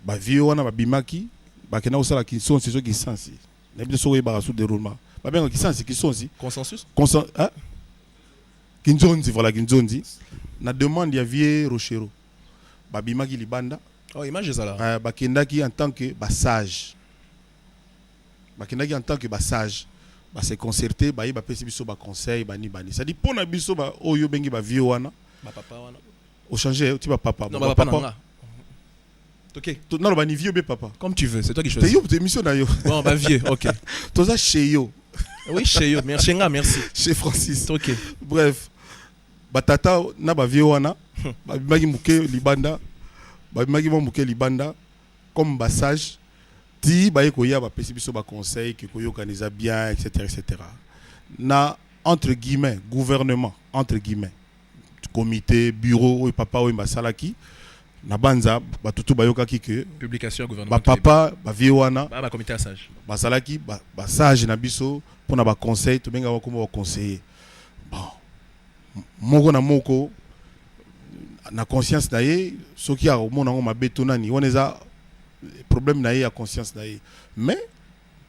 bavieux wana babimaki, bakenda kosala kinsonsi so kisansi, nayebi te soki oyebaka su déroulement, babengaka kisansi, kisonsi. Consensus. Hein? Kinzonzi, voilà, kinzonzi, na demande ya vieux Rochereau, babimaki libanda. Oh, image ça là. Bakendaki en tant que basage, bakendaki en tant que basage, base concerté, baye bapesi biso baconseil bani bani, c'est-à-dire mpo na biso oyo obengi bavieux wana. Ba papa wana. Ochange ti bapapa. Non, ba papa nanga. Ok. Naloba ni vieux be papa? Comme tu veux, c'est toi qui te choisis. Yo émission na yo. Bon, bah vieux, ok. Toza chez yo. Oui, chez yo, merci nga, merci. Chez Francis. OK. Bref, batata na bavieux wana babimaki moke libanda, babimaki mwa moke libanda comme basage ti baye koya, bapesi biso baconseil ke koyokana eza bien, etc etc. Na entre guillemets gouvernement, entre guillemets comité, bureau oyo papa oyo basalaki na banza, bato tu bayokaki ke publication ya gouvernement. Bapapa, bavieux wana ba comité ya sage. Bazalaki basage na biso mpona baconseil, tobengaka bakoma baconseiller. Bon, moko na moko na conscience na ye, soki akomona yango mabe to nani, wana eza problème na ye ya conscience na ye. Mais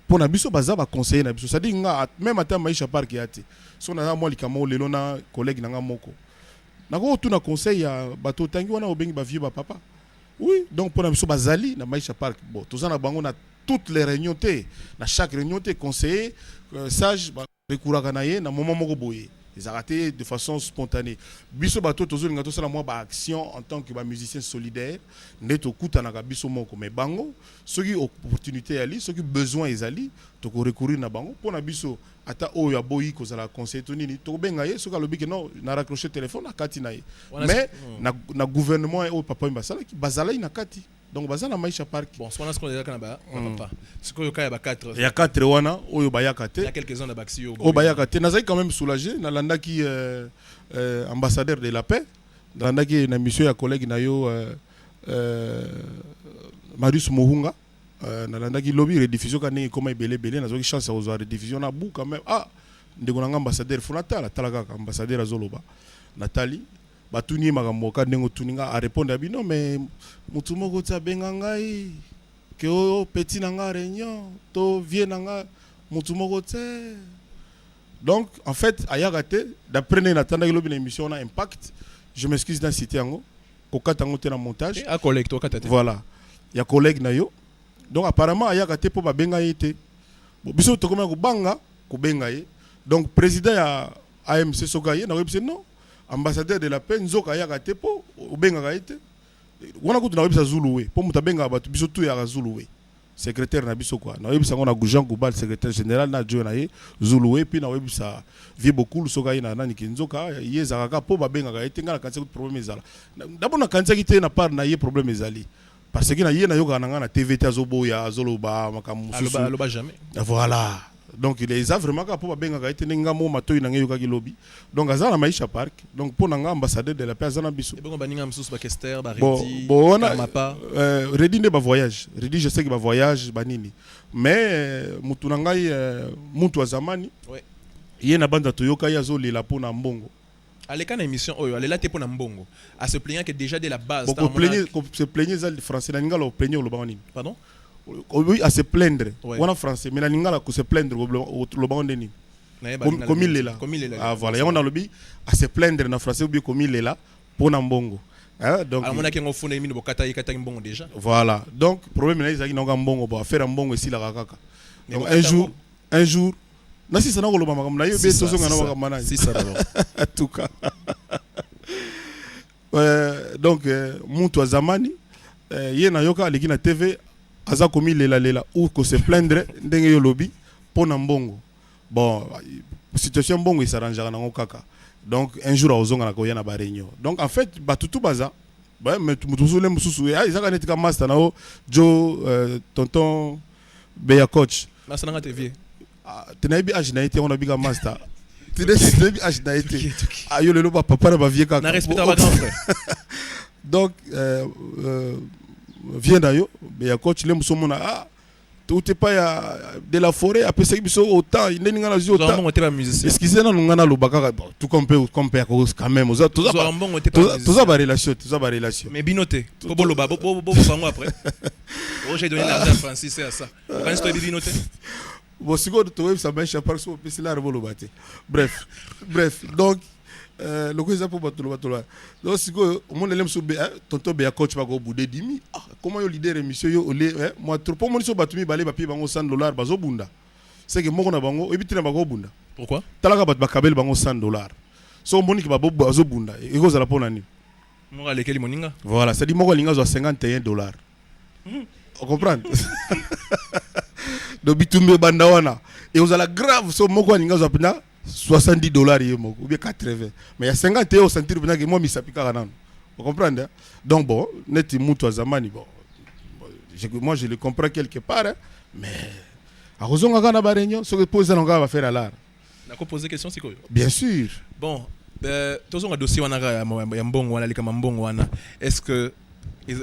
mpo na biso baza baconseiller na biso, c'est-à-dire nga même ata Maisha Park ya te, so naza mwa likambo lelo na collègue na nga moko, nakoki kotuna conseil ya bato otangi wana, obengi bavieux, bapapa. Oui, donc mpo na biso bazali na Maisha Park. Bon, toza na bango na toutes les réunions te, na chaque réunion te. Conseiller sage barecouraka na ye na moment moko boye, ezalaka te de façon spontanée. Biso bato tozolinga tosala mwa baaction en tant que bamusicien solidaire nde tokutanaka biso moko. Mais bango, soki opportunité ezali, soki besoin ezali, tokorecourir na bango. Mpo na biso, ata oyo aboyi kozala conseil to nini, tokobenga ye. Soki alobi ke non, na raccroché téléphone na kati na ye. Mais na gouvernement oyo papa oyo basalaki, bazalaki na kati, donc baza na Maisha Park. Bon, wana sikoyo ezalaka na bapapa, sikoyo ka ya ba 4. Ya 4 wana oyo bayaka te. Ya quelques-uns na baxi oyo. Oyo bayaka te, nazalaki quand même soulagé. Nalandaki ambassadeur de la paix, nalandaki na mission ya collègue na yo Marius Mohunga. Nalandaki lobi rediffusion ka ndenge ekoma ebele ebele. Nazwaki chance ya kozwa rediffusion na bu quand même. Ah, ndeko na nga ambassadeur, fo natala tala kaka ambassadeur azoloba. Natali, batuni ye makambo ka ndenge otuni nga, arépondre ya bino. Mais motu moko ti abenga ngai ke oyo petit na nga réunion to vieux na nga, motu moko te. Donc en fait ayaka te d'après ndenge natandaki lobi na émission wana Impact. Je m'excuse na cité yango, kokata yango te na montage. A collègue, tokata te. Voilà, ya collègue na yo. Donc apparemment ayaka te mpo babenga ye te. Bon, biso tokomi kobanga kobenga ye. Donc président ya AMC, soki aye, nakoyebi se non, ambassadeur de la paix nzoka ayaka te mpo obengaka ye te. Wana kutu nakoyebisa Zulu we, mpo moto abengaka bato biso tu yaka Zulu we, secrétaire na biso quoi. Nakoyebisa yango na Jean Goubal, secrétaire général, na adjoint na ye Zulu we, puis nakoyebisa vieux Bokulu soki aye na nani ke nzoka ye ezalaka kaka mpo babengaka ye te. Ngai nakanisaki kutu problème ezala d'abord, nakanisaki te na part na ye problème ezali, parce que na ye nayokaka na ngai na TV te, azoboya, azoloba makambo mosusu. Aloba jamais. Voilà, donc eza vraiment kaka mpo babengaka ye te, ndenge nga mo matoi na ngai eyokaki lobi. Donc aza na Maisha Park. Donc mpo na nga, ambassadeur de la paix aza na biso. Ebongo baninga mosusu, bakester? Bon. Baredi? Bon, wana Karmapa? Redi nde bavoyage. Redi, je sais que bavoyage banini, mais mutu na ngai, mutu ya zamani, ye na banza toyoka ye azolela mpo na mbongo. Aleka na émission oyo, alela te mpo na mbongo, a se plaignant que déjà de la base Bon, koplaigner, se plaigner eza français. Na lingala oplaigner olobaka nini? Pardon? Oui, à se plaindre. Ouais. Wana français, mais na lingala ko se plaindre olobaka nde nini? Nayeba lingala. Komilela. Komilela. Ah voilà, yango nalobi, à se plaindre na français ou bien komilela mpo na mbongo. Hein, donc amonaki yango funda ye mino bokata ye, kataki mbongo déjà. Voilà, donc problème na ye ezalaki nango mbongo. Bon, affaire ya mbongo esilaka kaka. Mais Donc bokata un jour mbongo. Un jour nasisa na koloba makambo na ye be. C'est ça, Tozonga na c'est ça. makambo na ye. C'est ça d'abord. En tout cas, donc mutu ya zamani, ye nayoka aleki na TV, aza komilelalela ou kose plaindre ndenge yo lobi mpo na mbongo. Bon, situation ya mbongo esarrangeaka nango kaka. Donc un jour akozonga na koya na baréunion. Donc en fait bato tu baza. Ba, mais moto mosusu le mosusu ezaka neti ka master na yo jo, tonton Beya coach. Masananga te, vieux. Ah, te, nayebi age na ye te. Wana bika master te, nayebi age na ye te. Ah, yo lelo bapapa na bavieux kaka. Na respecte ba grand frère. Donc vieux na yo Beya coach le mosu omona, ah, tout epai ya de la forêt apesaki biso autant ndeni nga nazwi Ozwaka autant. mbongo te, bamusicien. Excuse nanu, nga naloba kaka. Bon, tout comme mpe, comme mpe quand même oza toza Ozwaka mbongo te. Toza barelation, toza barelation. Mais bino te, po boloba bobango après: oh, j'ai donné l'argent à Francis et à ça. Okanisi toyebi bino te? Bon, sikoyo toyebisa Maisha Park so opesi lare boloba te. Bref, bref, donc loko eza mpo bato loba toloba. Donc sikoyo omonele mosusu tonton Beya coach bakobude dimi. Ah, comment yo leader émission yo ole moi trop mpo omoni so bato mibale bapie bango 100 $ bazobunda, seke moko na bango oyebi ntina bakobunda. Pourquoi? Talaka bato bakabeli bango 100 $, so omoniki bazobunda, ekozala mpo na nini? Moko alekeli moninga. Voilà, c'est-à-dire moko alingi azwa 51 $, comprendre? Donc bitumba ebanda wana, ekozala grave. So moko alingi azwa mpenza 70 $ ye moko ou bien 80, mais ya 50 ye osentir mpenza ke mwa misapi kaka nano. Ocomprendre, hein? Donc bon, neti mutu ya zamani, bon, moi je le comprends quelque part, hein, mais akozonga kaka na baréunion soki mpo eza na kaka bafaire alar. Nakopose question sikoyo. Bien sûr. Bon, tozonga dossier wana kaka ya mbongo wana, likama mbongo wana. Est ce que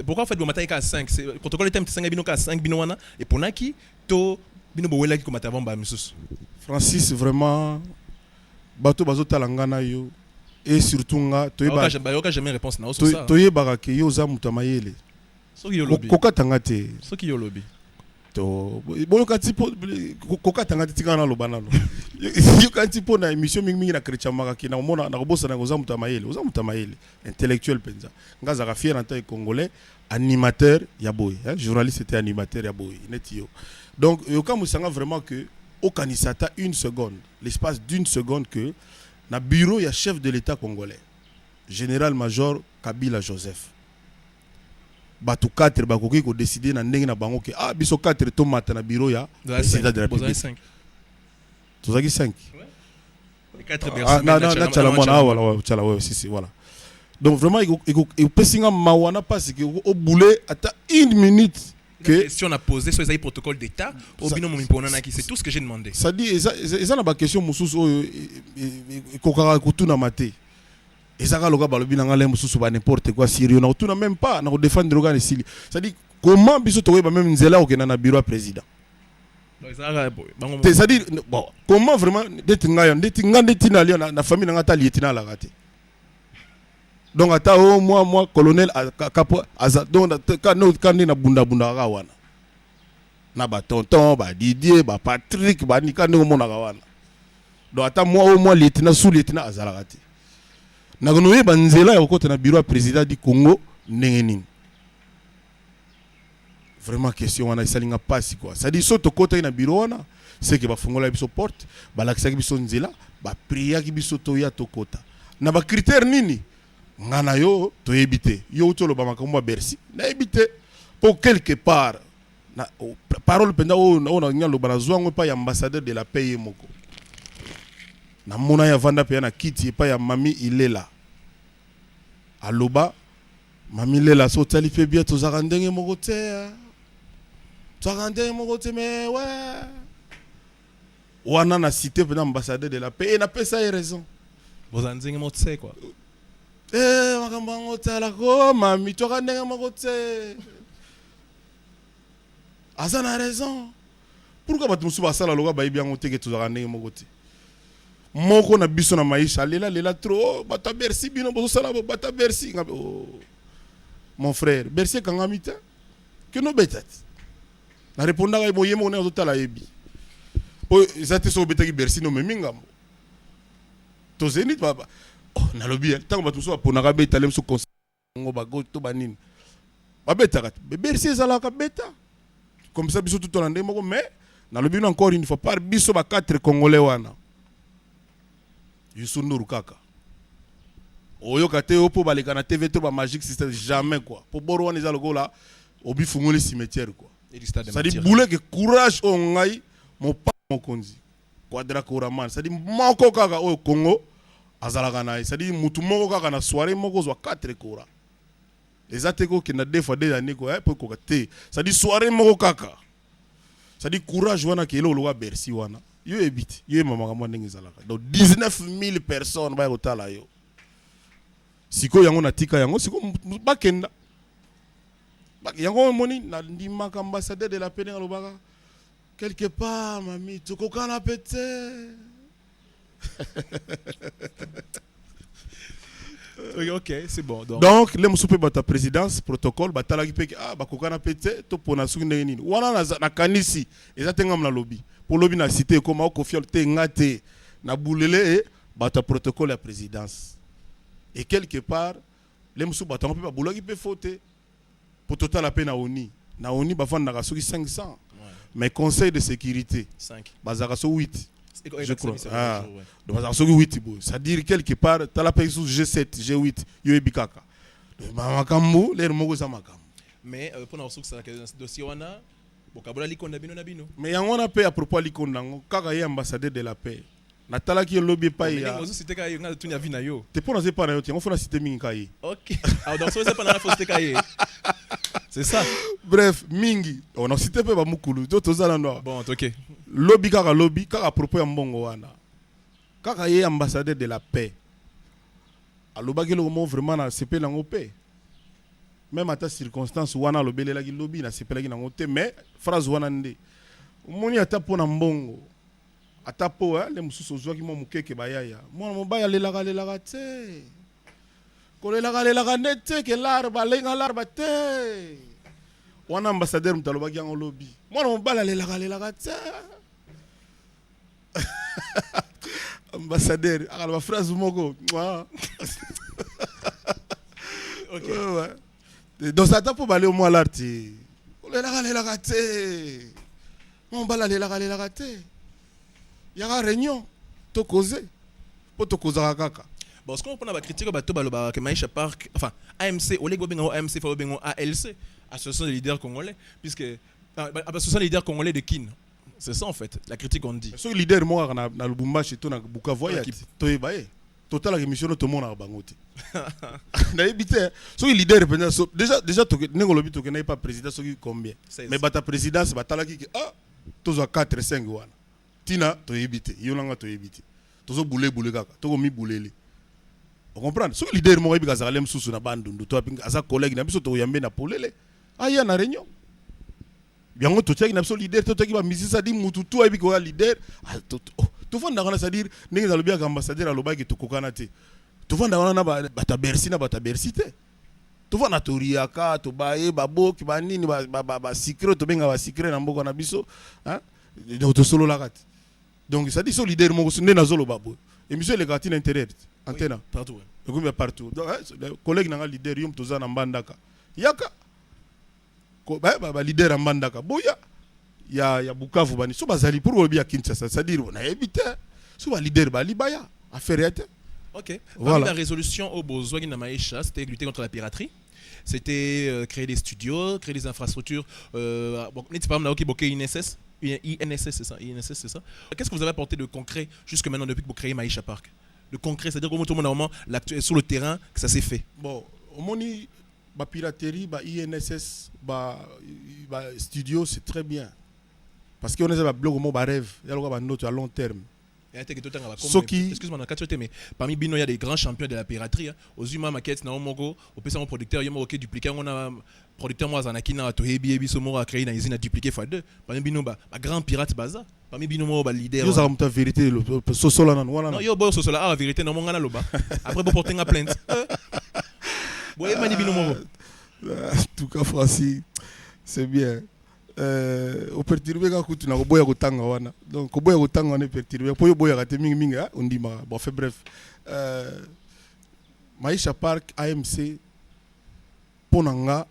pourquoi en fait bomataki kaka 5? Protocole ete tisanga bino kaka 5, bino wana eponaki to bino bowelaki komata avant bamisusu? Francis, vraiment, bato bazotala nga na yo et surtout nga, toyeba Bayoka jamais réponse na yo sur ça. Toyebaka ke yo oza moto ya mayele. Soki yo lobi. Kokatanga te. Soki yo lobi. To boyoka ti mpo kokatanga te, tikanga naloba nano. Yoka ti mpo na émission mingimingi na Chrétien Makaki, nakomona nakobosana oza moto ya mayele, oza moto ya mayele, intellectuel mpenza. Nga azalaka fier en tant que Congolais, animateur ya boye, hein, journaliste était animateur ya boye neti yo. Donc yokamwisanga vraiment que okanisa ata une seconde, l'espace d'une seconde, que na bureau ya chef de l'État congolais, général major Kabila Joseph, bato 4 bakoki kodécider na ndenge na bango ke ah, biso 4 tomata na bureau ya président de la Bozali République. 5. Tozalaki 5. 4. Ah, na Tshala Mwana. Ah, voilà, ouais, Tshala, ouais, si, si, voilà. Donc vraiment epesi nga mawa na mpasi ke obule ata une minute Que que question a posé sur les protocole d'État au bino momiponanaki, c'est tout ce que j'ai demandé. C'est-à-dire eza na baquestion mosusu oyo ekokaka kotunama te. Eza kaka loka balobi na nga le mosusu ba n'importe quoi sérieux, na kotuna même pas, na kodéfendre kaka na esili. C'est-à-dire comment biso tokoyeba même nzela kokenda na bureau ya président? Donc ezalaka boye, bango Te, c'est-à-dire bon, comment vraiment ndeti ngai, ndeti nga, ndeti na lia na famille na nga, ata lieutenant alaka te. Donc ata o mwa colonel kapo aza. Donc ka nde na bundabundaka kaka wana na batonton badidier, bapatrik, banika, ndenge omonaka wana. Donc ata mwa o mwa lieutenant, sous lieutenant azalaka te. Nakono oyeba nzela ya kokota na bureau ya président du Congo ndenge nini? Vraiment, question wana esali nga mpasi quoi. C'est-à-dire so tokotaki na bureau wana, c'est que bafungolaki biso porte, balakisaki biso nzela, bapriaki biso toya tokota. Na bacritère nini, nga na yo toyebi te. Yo uti oloba makambo ya Bercy, nayebi te mpo quelque part na parole mpenza oyo nalingi aloba, nazwa yango epai ya ambassadeur de la paix ye moko. Namona ye avanda mpenza na kiti epai ya Mami Ilela. Aloba: "Mami Ilela, so otali mpe bien, tozalaka ndenge moko te, ah. Tozalaka ndenge moko te." Mais we wana na cité mpenza ambassadeur de la paix e napesa ye raison. Bozala ndenge moko te quoi. Eh, makambo yango otalaka o mami, toka ndenge moko te, aza na raison. Pourquoi bato mosusu basala lokola bayebi yango te ke tozalaka ndenge moko te? Moko na biso na maisha alela lela trop: "Oh, bato ya Bercy, bino bozosala bato ya Bercy." Nga, oh, mon frère, Bercy ekangami te ke nobeta te. Narépondaka ye boye moko ndenge azotala, yebi po eza te. Soki obetaki Bercy, nomemi ngambo tozeni. Oh, nalobi ntango bato mosusu baponaka betale mosusu conseil bago to banini babetaka te. Bercy ezalaka beta comme ça, biso tutola ndenge moko. Mais nalobi bino encore une fois, par biso ba quatre Congolais wana, Youssou N'Dour kaka oyoka te oyo mpo baleka na TV to ba Magic System, jamais quoi. Mpo boro wana eza lokola obifungoli cimetière quoi. C'est-à-dire buleke courage oyo ngai mopa mokonzi Quadra Koraman, c'est-à-dire moko kaka oyo Congo azalaka na ye, c'est-à-dire mutu moko kaka na soirée moko ozwa 4 kora. Eza te kokenda deux fois deux années quoi po ekoka te. C'est-à-dire soirée moko kaka, c'est-à-dire courage wana ke eloko lokola Bercy wana, yo yebi te, yo yeba makambo ndenge ezalaka. Donc 19 000 personnes baya kotala yo sikoyo, yango natika yango sikoyo bakenda yango. Omoni, nandimaka ambassadeur de la paix ndenge alobaka quelque part: "Mami, tokokana pe te." Ok, c'est bon. Donc le mosusu mpe bato ya présidence, protocole, batalaki mpe ah, bakokana mpe te, topona soki ndenge nini wana. Nakanisi eza te ngambo nalobi mpo lobi na cité ekoma okofiol te, nga te na bulele e bato ya protocole ya présidence. Et quelque part le mosusu bato yango mpe babulaki mpe fo te, po totala mpe na oni na oni bafandaka soki 500, mais conseil de sécurité 5 bazalaka so 8, je crois. Ah. Donc bazalaka soki 8 boye, c'est-à-dire quelque part tala mpe lisusu G7, G8, yo yebi kaka makambo lere moko eza makambo. Mais mpona kosukisa dossier wana. Bokabola likonda bino na bino. Mais yango wana mpe, à propos ya likonda yango, kaka ye ambassadeur de la paix, natalaki ye lobi epai ya Ozociter kaka ye, nga tuni avis na yo. Te, mpo naza epai na yo te, yango faut naciter mingi kaka ye. Ok, alors donc so eza pa na faut citer kaka ye, c'est ça? Bref, mingi on cite mpe bamukulu to toza nano awa. Bon, ok. Lobi kaka, lobi kaka, à propos ya mbongo wana, kaka ye ambassadeur de la paix alobaki eloko moko vraiment nasepeli yango mpe, même ata circonstance wana alobelelaki lobi, nasepelaki nango te, mais phrase wana nde omoni, ata mpo na mbongo, ata mpo nde mosusu ozwaki mwa mokeke, bayaya mwana mobali alelaka, alelaka te, kolelaka alelaka nde te, ke larba alenga larba te. Wana ambassadeur moto alobaki yango lobi, mwana mobali alelaka, alelaka te. Ambassadeur akaloba phrase moko. Ouais. Donc ata mpo bale mwa lar te, kolelaka alelaka te, mwa mobali alelaka, alelaka te, yaka réunion tokoze mpo tokozaka kaka. Bon, ce qu'on prend la critique, bato balobaka que Maisha Park, enfin AMC, oleki bobenga AMC, faut bobenga ALC, Association des leaders congolais, puisque association des leaders congolais de Kin. C'est ça en fait, la critique on dit. Soki leader moko kaka na Lubumbashi to na Bukavu aya, toyeba ye, totalaka émission no, tomonaka bango te, nayebi te soki leader mpenza. So, déjà ndenge olobi, tokendaki pa président soki combien, mais bato ya présidence batalaki ke ah, tozwa 4 5 wana, ntina toyebi te, yo nanga toyebi te, tozobulebule kaka, tokomibulele, ocomprendre? Soki leader moko ayebi azalaka le mosusu na Bandundu to aza collègue na biso, tokoyambe na polele, aya na réunion yango. Totiaki na biso leader, totiaki bamusicien, c'est-à-dire mutu tu ayebi koya leader. Tovandaka wana, c'est-à-dire ndenge nalobi yaka, ambassadeur alobaki tokokana te, tovandaka wana na bato ya Bercy, na bato ya Bercy te, tovanda, toriaka, tobaye baboki banini, basikre, tobenga basikre na mboka na biso. Donc tosololaka te. Donc c'est-à-dire so leader moko nde nazoloba boye, émission elekaka ntina intérieur antenne partout. Ekomi partout. Donc collègue nanga leader, yo moto oza na Mbandaka, yaka, baleader ya Mbandaka boya, ya Bukavu bani, so bazali pour olobi ya Kinshasa, c'est-à-dire nayebi te so baleader bali baya affaire ya te. Ok. Voilà. La résolution oyo bozwaki na Maisha, c'était lutter contre la piraterie. C'était créer des studios, créer des infrastructures. Bon, par exemple, ok, INSS, INSS, c'est ça, INSS, c'est ça. Qu'est-ce que vous avez apporté de concret jusque maintenant depuis que vous créez Maisha Park? De concret, c'est-à-dire comment tout le monde, normalement, sur le terrain, que ça s'est fait. Bon, omoni, ba piraterie, ba INSS, ba studio, c'est très bien. Parce qu'on a ba mo ba rêve, il y a ba note à long terme. Soki excuse-moi na kati, mais parmi bino il y a des grands champions de la piraterie. Ozuma maquette na moko, opesa mon producteur, yo moko dupliquer, on a producteur moi azanaki na toyebi yebi so moko créé na usine a dupliquer fois deux. Parmi bino ba grand pirate baza. Parmi bino mo ba leader. Yo za muta vérité sosola nanu wana. Non, yo bo sosola ah vérité non ngana loba. Après bo porter nga plainte. Boye mani bino moko. En tout cas Francis, c'est bien. Operturbe kaka kutu na koboya kotanga wana. Donc koboya kotanga wana eperturbe mpo yo oboyaka te mingimingi, ondimaka. Bon, fait bref, Maisha Park AMC, mpo na nga,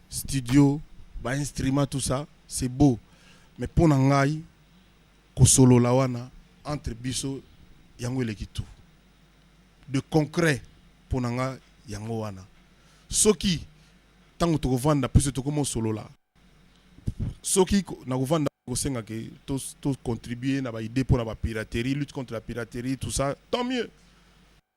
studio, bainstrument, tout ça c'est beau, mais mpo na ngai kosolola wana entre biso, yango eleki tout de concret. Mpo na nga yango wana, soki ntango tokovanda puisque tokoma osolola, soki nakovanda kosenga ke tocontribue na baidée mpo na bapiraterie, lutte contre la piraterie, tout ça, tant mieux,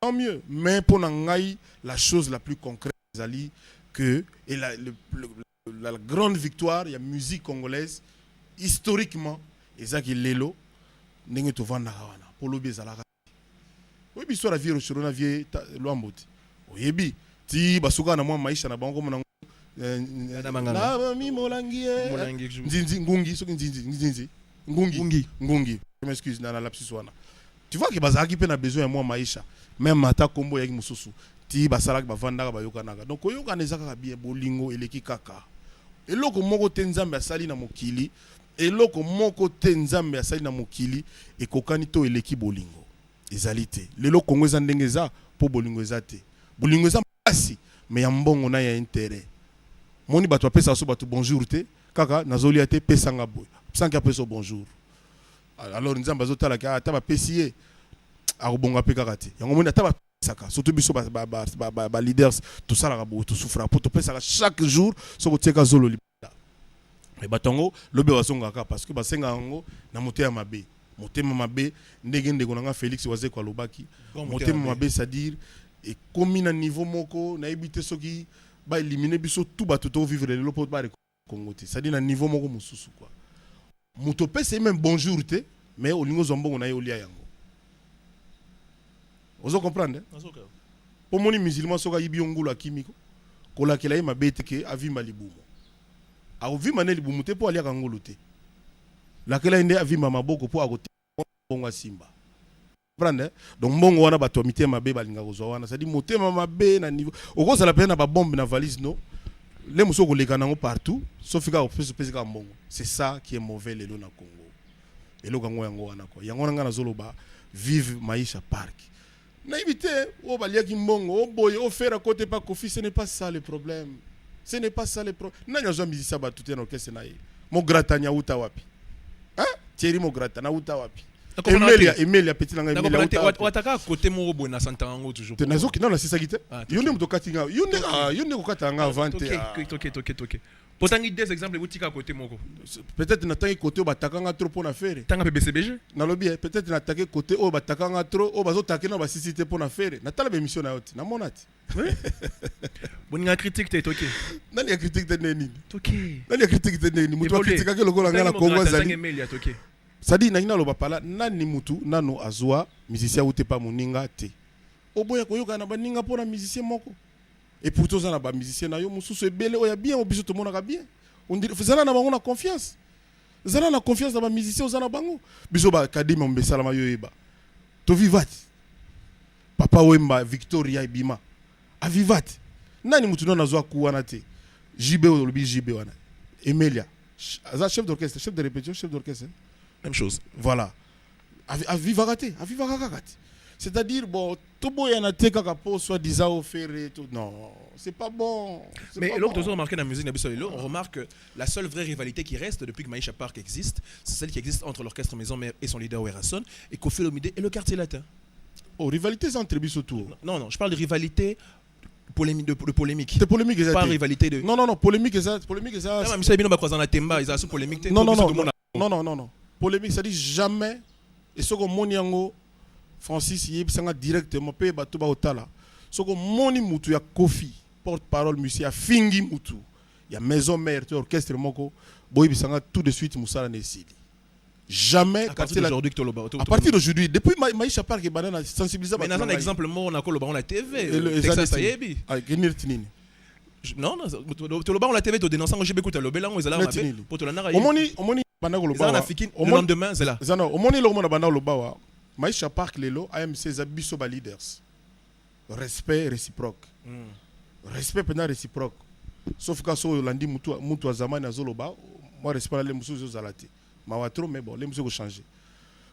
tant mieux. Mais mpo na ngai la chose la plus concrète ezali que et la grande victoire ya musique congolaise historiquement ezaki lelo ndenge tovandaka wana, mpo lobi ezalaka, oyebi histoire ya vieux Rochereau na vieux Lwambo te, oyebi ti basukaka na mwa maisha na bango komona mi molangi nzinzi ngungi, soki nzinzi nzinzi ngungi ngungi, je m'excuse na lapsus wana. Tu vois ke bazalaki mpe na besoin ya mwa maisha, même ata kombo eyaki mosusu, ti basalaki, bavandaka, bayokanaka. Donc koyokana eza kaka bien, bolingo eleki kaka eloko moko te Nzambe asali na mokili. Eloko moko te Nzambe asali na mokili ekokani to eleki bolingo, ezali te. Lelo Kongo eza ndenge eza mpo bolingo eza te. Bolingo eza makasi, mais ya mbongo na ya intérêt. Moni bato bapesaka so bato bonjour te, kaka nazolia te, pesanga boye sanki apesa bonjour. Alors Nzambe azotalaka, ata bapesi ye akobonga mpe kaka te. Yango moni ata bapesaka, surtout biso baleaders, tosalaka boye, tosouffraka mpo topesaka chaque jour. Soki otieka zolo libanda. Mais bato yango lobi bazongaka parce que basengaka yango na motema mabe. Motema mabe, ndenge ndeko na nga Félix Wazeko alobaki, motema mabe, c'est-à-dire ekomi na niveau moko, nayebi te soki baélimine biso tout, bato tovivre lelo mpo bare Congo te. C'est-à-dire na niveau moko mosusu quoi. Moto opesa ye même bonjour te, mais olingi ozwa mbongo na ye, olia yango. Ozo comprendre? Mpo moni musulman, soki ayibi yo ngulu, akimi kolakela ye mabe te ke avimba libumu. Akovimba nde libumu te mpo aliaka ngulu te. Lakela ye nde avimba maboko mpo akote mbongo asimba. Comprendre? Donc mbongo wana, bato ya mitema mabe balingaka kozwa wana. C'est-à-dire motema mabe na niveau okozala mpe na babombe na valise no le mosusu, okoleka nango partout, sauf kaka opesi, opesi kaka mbongo. C'est ça qui est mauvais lelo na Congo. Eloko yango, yango wana quoi. Yango wana ngai nazoloba: vive Maisha Park. Nayebi te oyo baliaki mbongo o boye ofera kote pa Kofi. Ce n'est pas ça le problème, ce n'est pas ça le problème. Nani azwa musicien bato te na orchestre na ye? Mogratani auta wapi, hein? Thierry Mogratani auta wapi? Emelia, Emelia petit na ngai, Emelia auta wapi? Wataka côté moko boye na santa yango toujours. Te, nazoki nano nasisaki te. Yo nde moto okati nga, yo nde, ah, yo nde kokata nga avant te. Ah. Toke potangi des exemples ebotika côté moko. Peut-être natangi côté oyo batakanga trop mpo na Ferre. Tanga mpe BCBG. Nalobi peut-être natake côté oyo batakanga trop, oyo bazotake na basisi te mpo na Ferre. Natala baémission na yo te, namona te. Boninga critique te, toke. Nani ya critique te? Nde nini? Toke. Nani ya critique te? Nde nini? Moto akritikaki lokola ngai na Kongo azali. Emelia, toke. C'est-à-dire nangi naloba pala nani, mutu nano azwa musicien ute pa moninga te, oboya koyokana na baninga mpo na musicien moko. Et pourtant oza na bamusicien na yo mosusu ebele oyo ya bien, oyo biso tomonaka bien. Zala na bango na confiance, zala na confiance na bamusicien oza na bango. Biso baacadémie mombe esalama, yo oyeba, toviva ti Papa Wemba, Victoria ebima, aviva ti nani. Mutu nano azwa ku wana te. JB oyo olobi, JB wana, Emelia aza chef d'orchestre, chef de répétition, chef d'orchestre. Même chose. Voilà. Avivaka te, avivaka kaka te. C'est-à-dire bon, toboyana te kaka po soi-disant oFerre tout. Non, c'est pas bon. Mais eloko tozo remarqué dans la musique na biso lelo, on remarque que la seule vraie rivalité qui reste depuis que Maïcha Park existe, c'est celle qui existe entre l'orchestre Maison Mère et son leader Werrason et Koffi Olomide et le Quartier Latin. Oh, rivalité eza entre biso tout. Non, je parle de rivalité polémique, de polémique. Te, polémique eza pas te. Rivalité de Non, non, non, polémique eza, polémique eza. Ah, misa bino bakwazana na temba, eza sous polémique te. Non, non, biso non. tomona. Non, non, non, non, polémique, c'est-à-dire jamais. Et soki omoni yango, Francis, yebisanga directement mpe bato baotala. Soki omoni mutu ya Kofi, porte parole musicien, afingi mutu ya Maison Mère to orchestre moko, boyebisanga tout de suite, mosala na esili. Jamais. À partir d'aujourd'hui que toloba. À partir d'aujourd'hui, depuis Maïcha Park ebanda na sensibiliser. Mais naza na exemple moko na koloba na TV. Texas ayebi. Neti nini? Non, non, toloba na TV, todénonce yango. JB kuta lobela yango, ezalaka Neti mabe. nini? Po tolandaka ye. Omoni banda koloba Ezala na fiki le lendemain, zela. Eza omoni eloko mona banda koloba wa Maïcha Park. Lelo AMC eza biso ba leaders, respect réciproque, respect mpenza réciproque, sauf ka soki olandi mutu, mutu ya zamani azoloba mwa respect na le mosusu ezozala te. Mawa trop, mais bon, le mosusu ekochange.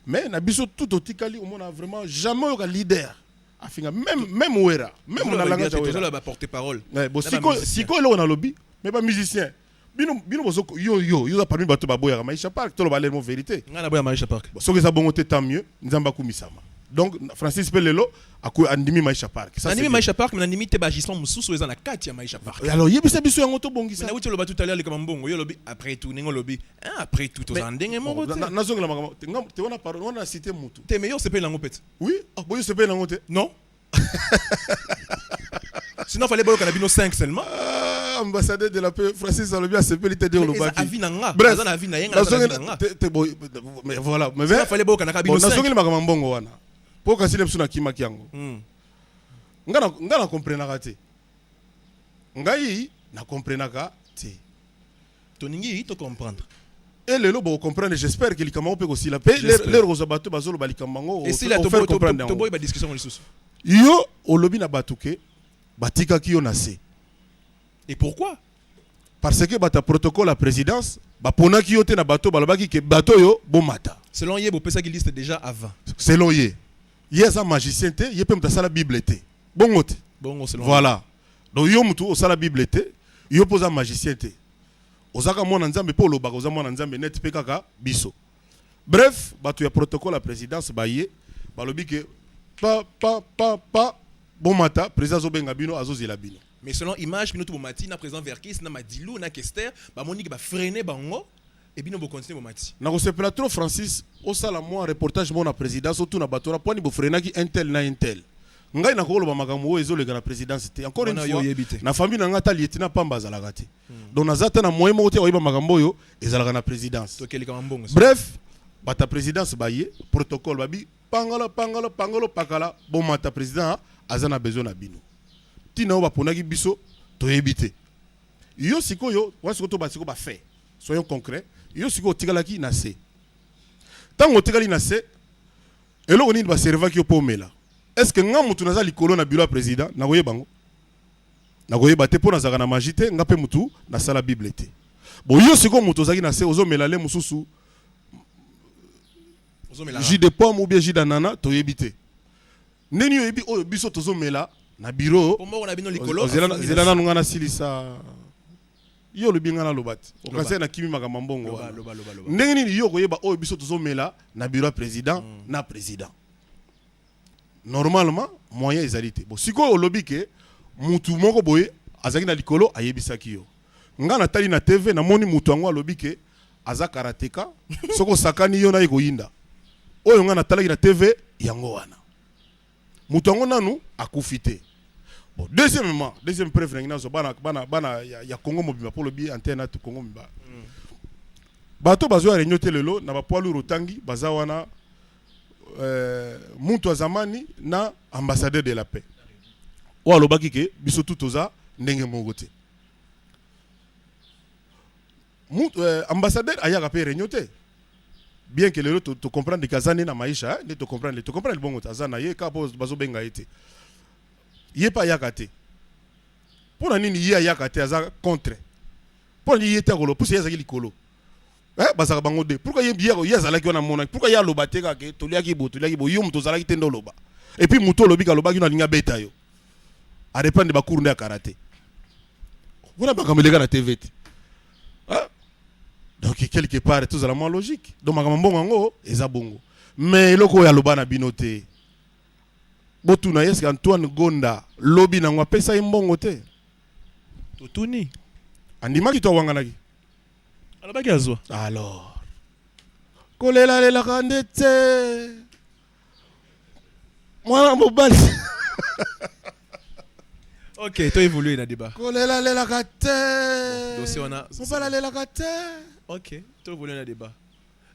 Mais na biso tout otikali, omona vraiment jamais oyoka leader afinga, même Wera, même na langage ya Wera. Tozoloba ba porte parole. Ouais, bon, Na sikoyo bamusicien. Sikoyo eloko nalobi, mais bamusicien, bino bozo yo oza parmi bato baboyaka Maisha Park. Toloba lelo vérité. Ngai naboya Maisha Park. Bon, soki eza bongo te, tant mieux, Nzambe akumisama. Donc Francis mpe lelo andimi Maisha Park. Ça, c'est Nandimi bien. Maisha Park, mais nandimi te baagissement mosusu eza na kati ya Maisha Park. Alors yebisa biso yango, Mais tobongisa. Nauti oloba tout à l'heure likama mbongo, yo olobi après tout, ndenge olobi, hein, après tout toza ndenge moko te. Nazongela makambo te, te wana parole wana cité mutu. Te, mais yo osepeli nango pete. Oui, ah, boyo sepeli nango te? Non, sinon fallait boyoka na bino 5 seulement. Ah, ambassadeur de la paix Francis alobi asepeli te de Mais eza olobaki. avis na nga. Bref, Aza na avis na ye, nga naza na avis na nga. te boy, mais voilà, mais Sinon fallait boyoka na bon, bino 5. Nazongeli makambo mbongo wana mpo kasi le biso nakimaki yango. Nga na comprenaka te, ngai na comprenaka te. Toningi to comprendre. E lelo bokocomprendre, j'espère que likambo yango mpe kosila mpe. J'espère. Lero kozwa bato bazoloba likambo yango, Esila. ofaire comprendre yango. Toboyi badiscussion ngo lisusu. Yo olobi na bato ke batikaki yo na se. Et pourquoi? Parce que bato ya protocole ya présidence baponaki yo te na bato, balobaki ke bato oyo bomata. Selon ye, bopesaki liste déjà avant. Selon ye, ye aza magicien te, ye mpe moto asala Bible te, bongo te? Bongo, selon. Voilà, donc yo motu osala Bible te, yo mpo oza magicien te, ozaka mwana Nzambe mpo olobaka oza mwana Nzambe neti mpe kaka biso. Bref, bato ya protocole ya présidence baye, balobi ke pa pa pa pa, bomata, président azobenga bino, azozela bino. Mais selon image, bino to bomati na président Verckys, na Madilu, na Kester, bamoni ke bafreiner bango et bino bocontinuer, bomati. Nakosepela trop, Francis, osala mwa reportage mo na présidence, otuna bato wana mponi bofreinaki un tel na un tel. Ngai nakoloba makambo oyo ezoleka na présidence te. Encore une Wana yo fois, oyebi te. Na famille na ngai ata lieutenant pamba azalaka te, donc naza te na moyen moko te oyeba makambo oyo ezalaka na présidence. Tokeleka mbongo. Bref, bato ya présidence baye, protocole, babi pangala pangala pangalo pakala, bomata, président aza na besoin na bino. Ntina oyo baponaki biso toyebi te. Yo sikoyo wana, sikoyo to sikoyo bafaits, soyons concret. Yo sikoyo otikalaki na se. Ntango otikali na se, eloko nini baservaki yo mpo omela? Est ce que nga mutu naza likolo na bureau ya président nakoyeba ngo? Nakoyeba te, mpo nazalaka na magie te, nga mpe mutu nasala Bible te. Bon, yo sikoyo moto ozalaki na se, ozomela le mosusu Ozomela jus de pomme ou bien jus d'anana, toyebi te. Ndeni oyebi oyo biso tozomela na bureau? Po moko na bino likolo. Zela. Afundi Zela. na Nanu nga nasilisa. Yo olobi nga naloba te, Loba. okasi nakimi makambo ya mbongo Loba. wana. Loba, loba, loba. Ndenge nini yo koyeba oyo biso tozomela na bureau ya président na président? Normalement moyen ezali te. Bon, sikoyo olobi ke mutu moko boye azalaki na likolo ayebisaki yo. Nga natali na TV, namoni mutu yango alobi ke aza karateka, soki osakani yo naye koyinda. Oyo nga natalaki na TV yango wana, moto yango nanu akufi te. Bon, deuxièmement, deuxième preuve nangi nazwa, bana, bana, bana ya Congo mobimba, mpo lobi antenne na Congo mobimba, bato bazwa réunion te lelo na bapoids lourd otangi baza wana, muntu ya zamani na ambassadeur de la paix oyo alobaki ke biso tu toza ndenge moko te. Ambassadeur ayaka mpe réunion te, bien que lelo to comprendre ke aza nde na maisha, nde to comprendre bongo te. Aza na ye kaka mpo bazobenga ye te. Ye mpe ayaka te. Mpo na nini ye ayaka te? Aza contre. Mpo na nini ye te akoloba? Pusi ye azalaki likolo, eh, bazalaka bango de. Pourquoi ye azalaki wana, amonaki, pourquoi ye aloba te kaka ke toliaki bo, toliaki bo? Yo moto ozalaki te nde oloba. Et puis moto olobi ke alobaki no, alingi abeta yo, areprendre bacours nde ya karate. Wana makambo eleka na TV te. Ah? Donc quelque part tozala mwa logique. Donc makambo mbongo yango eza bongo, mais eloko oyo aloba na bino te, botuna ye. Eske Antoine Gonda lobi nango apesa ye mbongo te? Totuni. Andimaki to awanganaki? Alobaki azwa. Alors kolelalelaka nde te, mwana mobali. Ok, to évoluer na débat. Kolelalelaka te. Dossier wana. Mobali alelaka te. Ok, to évoluer na débat.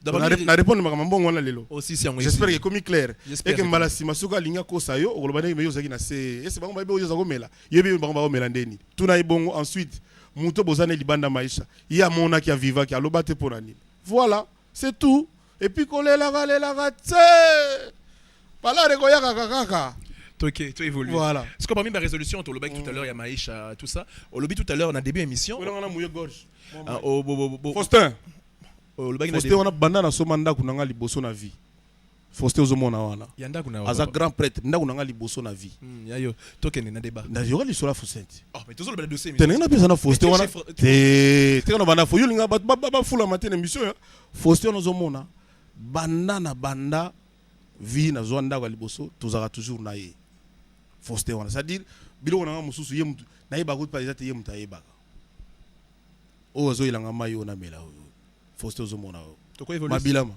Na répondre makambo mbongo wana lelo. Aussi si yango. J'espère que ekomi clair. J'espère. Eke mbala nsima soki alingi akosa yo, okoloba ndenge yo ozalaki na se, ese bango bayebi oyo oza komela, yebi bango bakomela ndeni, tuna ye bongo. Ensuite moto boza ne libanda maisha, ye amonaki, avivaki, aloba te mpo na nini? Voilà, c'est tout. Et puis kolelaka lelaka te, palare koyakaka kaka. Ok, to évoluer. Voilà. Parce que parmi ma résolution, tolobaki tout à l'heure, il y a Maïcha, tout ça. Olobi tout à l'heure, on a début émission. Oyelanga na mouye gorge. Ah, oh, bo, bo, bo, Faustin. Olobaki na Faustin wana, banda nasomba ndako na nga liboso na vie, Faustin ozomona wana. Ya ndako na yo, Aza papa. grand prêtre, ndako na nga liboso na vie. Ya yo, tokende na débat. Nayoka lisolo ya Faustin te. Oh, mais tozolobela dossier. Te, ndenge napesa na Faustin wana Mais tu te, teka na banda fo yo olinga bato bafulama te na émission ya Faustin wana. Ozomona, banda na banda vie, nazwa ndako ya liboso, tozalaka toujours na ye Faustin wana. C'est-à-dire biloko na nga mosusu ye mutu nayebaka kuti eza te, ye moto ayebaka. Oyo azoyelanga mai oyo namela, oyo Faustin ozomona oyo. Toko évoluer. Mabilama.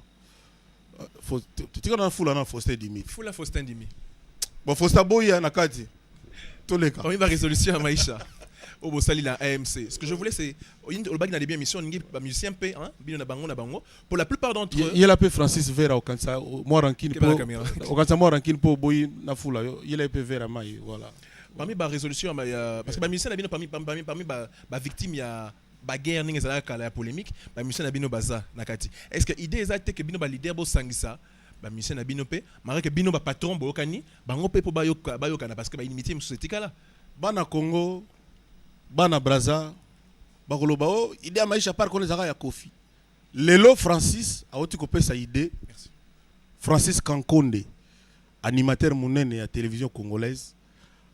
Tika na fula na Faustin Dimi. Fula Faustin Dimi. Bon, Faustin boya na kati, toleka. Parmi ma résolution ya Maïcha oyo bosali na AMC, ce que je voulais, c'est olobaki na début émission, olingi bamusicien mpe, hein, bino na bango na bango, pour la plupart d'entre eux. Yela mpe Francis Vera, okanisa mwa rancune. Keba na po caméra. Okanisa mwa rancune mpo oboyi na fula yo, yela ye mpe vera mai, voilà. Parmi ba résolution parce que bamusicien na bino, parmi ba victime ya baguerre ndenge ezalaka kala ya polémique, bamusicien na bino baza na kati. Est ce que idée eza te ke bino baleader bosangisa bamusicien na bino mpe malgré ke bino bapatron boyokani bango mpe mpo bayokana, parce que bainimitié mosusu etikala? Bana Congo, bana Braza bakoloba o idée ya Maisha Park wana ezalaka ya Kofi. Lelo Francis awuti kopesa idée. Merci. Francis Kankonde, animateur monene ya télévision congolaise,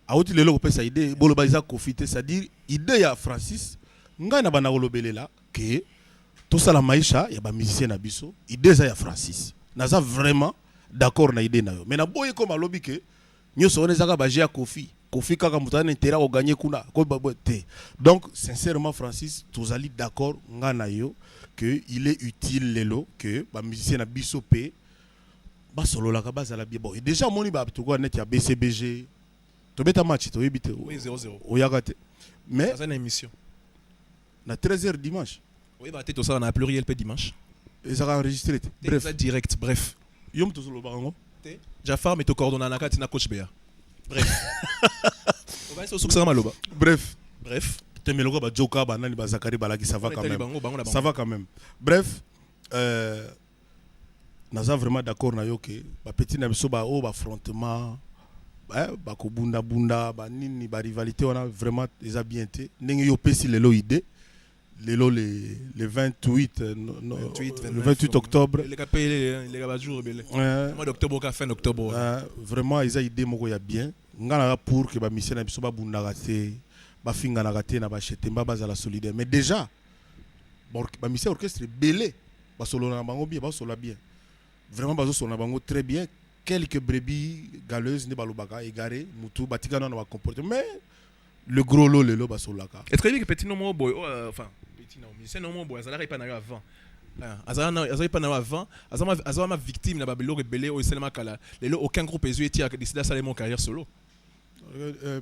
awuti lelo kopesa idée. Boloba eza Kofi te. C'est-à-dire idée ya Francis, ngai na banda kolobelela ke tosala maisha ya bamusicien na biso, idée eza ya Francis. Naza vraiment d'accord na idée na yo, mais naboyi koma alobi ke nyonso wana ezaka baje ya Kofi. Kofi kaka moto aza na intérêt akoganye kuna te. Donc sincèrement, Francis, tozali d'accord, nga na yo, que il est utile lelo que bamusicien na biso mpe basololaka, bazala bien. Bon, et déjà omoni bato koa neti ya BCBG, tobeta match, toyebi te. Oui, 0-0. Oyaka te, mais aza na émission. Na 13h dimanche. Oyeba te, tosala na pluriel mpe dimanche. Ezalaka enregistré te. Bref, bref. Eza direct, bref. Yo moto ozolobaka yango. Te, Jafar, mais tocoordonna na kati na coach Bea. Bref, okanisi osukisaka maloba. Bref. Bref. Temeloko bajoka, banani, bazakari balaki, ça va quand etali même. Bango, bango na bango. Ça va quand même. Bref, naza vraiment d'accord na yo ke bapeti na biso baoyo baaffrontement, bakobundabunda, banini, barivalité wana, vraiment eza bien te. Ndenge yo opesi lelo idée, lelo le 28, no, no, 28, le 28 octobre. Eleka mpe, eleka bajour ebele. Mois d'octobre oka fin octobre. Vraiment eza idée moko ya bien. Nga naza pour ke bamusicien na biso babundaka te, bafinganaka te na bachetemba, bazala solidaire. Mais déjà bamusicien orchestre ebele basolola na bango bien, basolola bien, vraiment bazosolola na bango très bien. Quelques brebis galeuses nde balobaka égaré mutu batika nano bacomportement, mais le gros lot lelo basololaka. Est-ce que oyebi ke petit no moko boye, enfin petit no musicien no moko boye azalaka epai na yo avant? Ah, azalaki epai na yo avant, aza ma victime na babiloko ebele oyo esalema kala. Lelo aucun groupe ezwi eti décide asala mo carrière solo.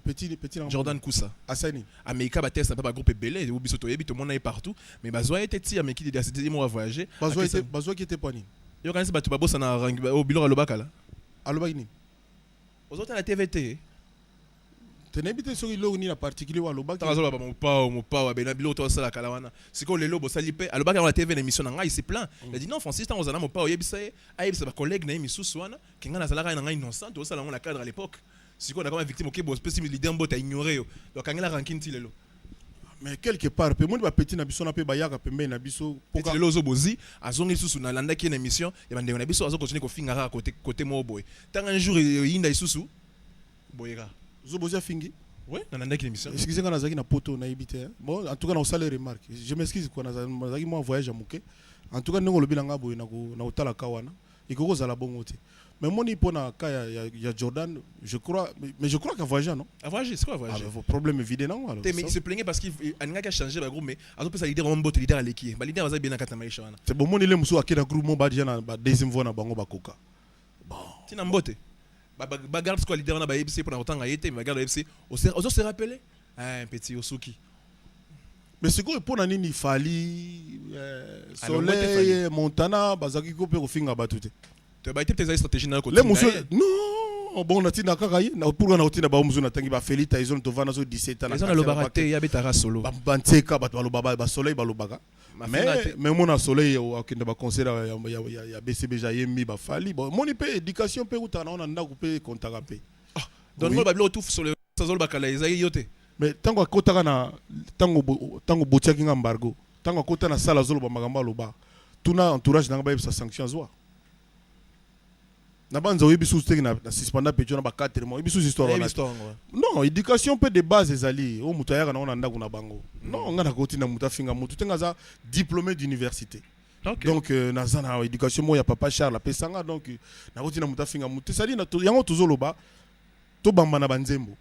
Petit petit na Jordan Kusa. Asani. Ameka bateste na mpe bagroupe ebele oyo biso toyebi, tomona ye partout, mais bazwa ye te ti ameki décide mo avoyage. Bazwa ete, bazwaki ete po nini? Yokanisi bato babosana oyo biloko aloba kala. Alobaki nini? Ozotala TV te. Te, nayebi te soki eloko nini na particulier oyo alobaki. Ntango azoloba mopao, mopao abena biloko to asala kala wana, sikoyo lelo bosali mpe alobaki yango na TV na émission na ngai, c'est plein. Il a dit: non, Francis, ntango ozala na mopao, oyebisa ye, ayebisa bacollègue na ye misusu wana ke ngai nazalaka na ngai innocent, tozosala yango na cadre à l'époque. Sikoyo nakoma victime, oke bopesi leader mbote, aignore yo, donc akangela rancune ti lelo. Mais quelque part mpe moni bapeti na biso na mpe bayaka pembeni na biso. Neti lelo ozobozi azongi lisusu, nalandaki ye na émission ya bandeko na biso, azokontinue kofinga kaka côté côté moko boye. Ntango un jour eyinda lisusu boye kaka. Zobozi afingi? Oui, nalandaki l'émission. Excusez nga, nazalaki na poto, nayebi te. Bon, en tout cas nakosala remarque, je m'excuse quoi, nazalaki mwa voyage ya moke. En tout cas ndenge olobi na nga boye, na kotala ka wana ekoki kozala bongo te. Mais moni mpo na cas ya Jordan, je crois, mais je crois qu'avoyage, non? Avoyage, c'est quoi? Ah, Voyage. Mais problème vide nango alors. Te, mais il se plaignait parce qu'il alingaki achanger bagroupe, mais azopesa leader wa mbote, leader aleki ye, baleader baza bien na kati na maisha wana. C'est bon, moni le mosusu ake na groupe mo badia na ba deuxième voix na bango bakoka. Bon. Ntina mbote bagarde sikoyo leader wana bayebisi ye mpona kotanga ye te, mais bagarde bayebisi ye, ozo se rappeler un petit osuki. Mais sikoyo mpo na nini Fali Alongwe te. Soleil Montana bazalaki ko mpe kofinga bato te? To baite peut-être ezali stratégie na yo Le kotinda mosusu ye. Non, bon, natinda kaka ye pourquoi nakotinda bango mosusu? Natangi bafeli Tyson, tovanda so 17 ans. Eza nalobaka te, ye abetaka solo. Bantieka bato baloba, basoleil balobaka. Mafinga te. Mais mona Soleil akende baconcert ya BCBG, ayembi bafali. Bon, moni mpe éducation mpe eutaka nango na ndako mpe ekontaka mpe. Donc Oui. ngo babiloko tu solo azoloba kala ezali yo te. Mais ntango akotaka na ntango botiaki nga embargo, ntango akota na sala azoloba makambo aloba, tuna entourage nanga bayebisa sanction azwa na banza. Oyebi susu teke na suspenda pecho na ba 4 mois, oyebi susu histoire Nayebi wana te. histoire yango. Non, éducation mpe de base ezali oyo moto ayaka nango na ndako na bango. Non, nga nakotinda moto afinga motu te, nga aza diplômé d'université. Donc naza na éducation moko ya papa Charles apesanga, donc nakotinda moto afinga motu te. C'est-à-dire yango tozoloba, tobamba na banzembo,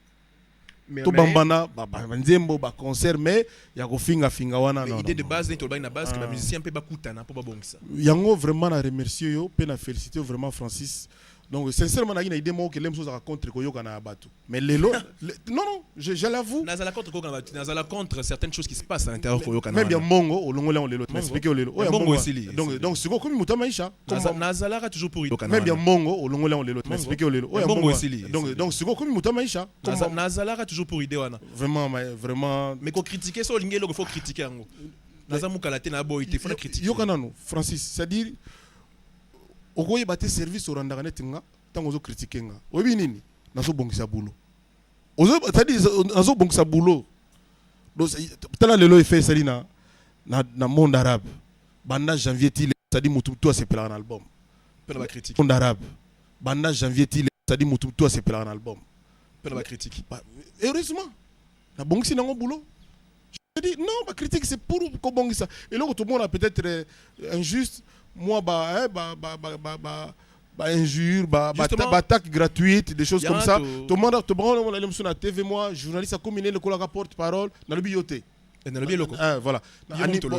tobambana banzembo, baconcert, mais ya kofingafinga wana Mais non, idée non, de non. base neti olobaki na base ke Ah. bamusicien mpe bakutana mpo babongisa. Yango vraiment na remercier yo mpe na féliciter yo vraiment, Francis. Donc sincèrement naki na idée moko kele mosusu ozalaka contre koyoka na bato, mais lelo non, non, je l'avoue. Nazala contre koyoka na bato, nazala contre certaines choses qui se passent à l'intérieur koyoka na Même ya wana. mbongo olongoli yango lelo. Mbongo. Expliquer yo lelo. Ya mbongo esili, Donc esili. donc sikoyo komi moto amaisha. Nazalaka toujours pour yoka na Même ya wana. mbongo olongoli yango lelo. Mbongo. Expliquer yo lelo. Ya mbongo esili, Donc esili. donc sikoyo komi moto amaisha. Nazalaka toujours pour idée wana. Vraiment, vraiment. Mais kocritiquer so olingi eloko, faut critiquer yango. Naza mokala te, na boyi te, faut na critiquer. Yoka nano, Francis, c'est-à-dire okoyeba te service orandaka neti nga ntango ozocritiquer nga. Oyebi nini? Nazobongisa boulot. C'est-à-dire nazobongisa boulot. Donc tala lelo effet esali na monde arabe banda janvier ti, c'est-à-dire motu tu asepelaka na album. Mpe na bacritique. Monde arabe banda janvier ti, c'est-à-dire motu tu asepelaka na album. Mpe na bacritique. Bah, heureusement nabongisi nango boulot. Je dis non, bacritique c'est pour kobongisa eloko. Tomona peut-être injuste moi ba, hein, ba, ba, ba, ba, ba, Ba injure, ba attaque gratuite, des choses comme ça. Tomona tomona mosusu na TV, moi journaliste akomi nene lokola porte parole nalobi yo te. Nalobi eloko. Ah, voilà.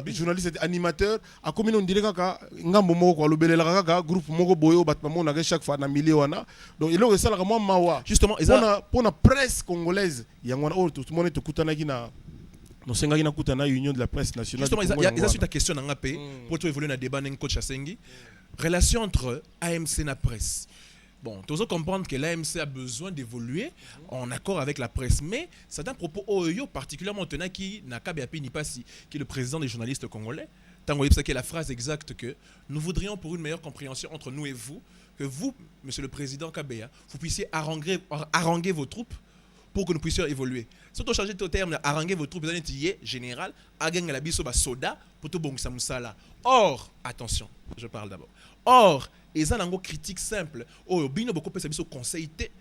Journaliste, animateur akomi, on dirait kaka ngambo moko, alobelelaka kaka groupe moko boye oyo bato bamonaka chaque fois na milieu wana. Donc eloko esalaka mwa mawa justement eza mpona presse congolaise. Yango wana oyo tomoni tokutanaki na, nosengaki nakuta na Union de la presse nationale. Justement, eza suite à question nanga mpe po to évoluer na débat ndenge coach asengi, relation entre AMC na presse. Bon, tous comprendre que l'AMC a besoin d'évoluer en accord avec la presse, mais certains propos oyo particulièrement tenaki na KBAP Nipasi, qui est le président des journalistes congolais, tango qui est la phrase exacte que nous voudrions, pour une meilleure compréhension entre nous et vous, que vous, monsieur le président Kabeya, vous puissiez haranguer vos troupes pour que nous puissions évoluer. Surtout changer de terme, haranguer vos troupes, vous allez général, agangela biso ba soda pour tobongisa mosala. Or, attention, je parle d'abord. Or, eza nango critique simple oyo bino bokopesa biso conseil te,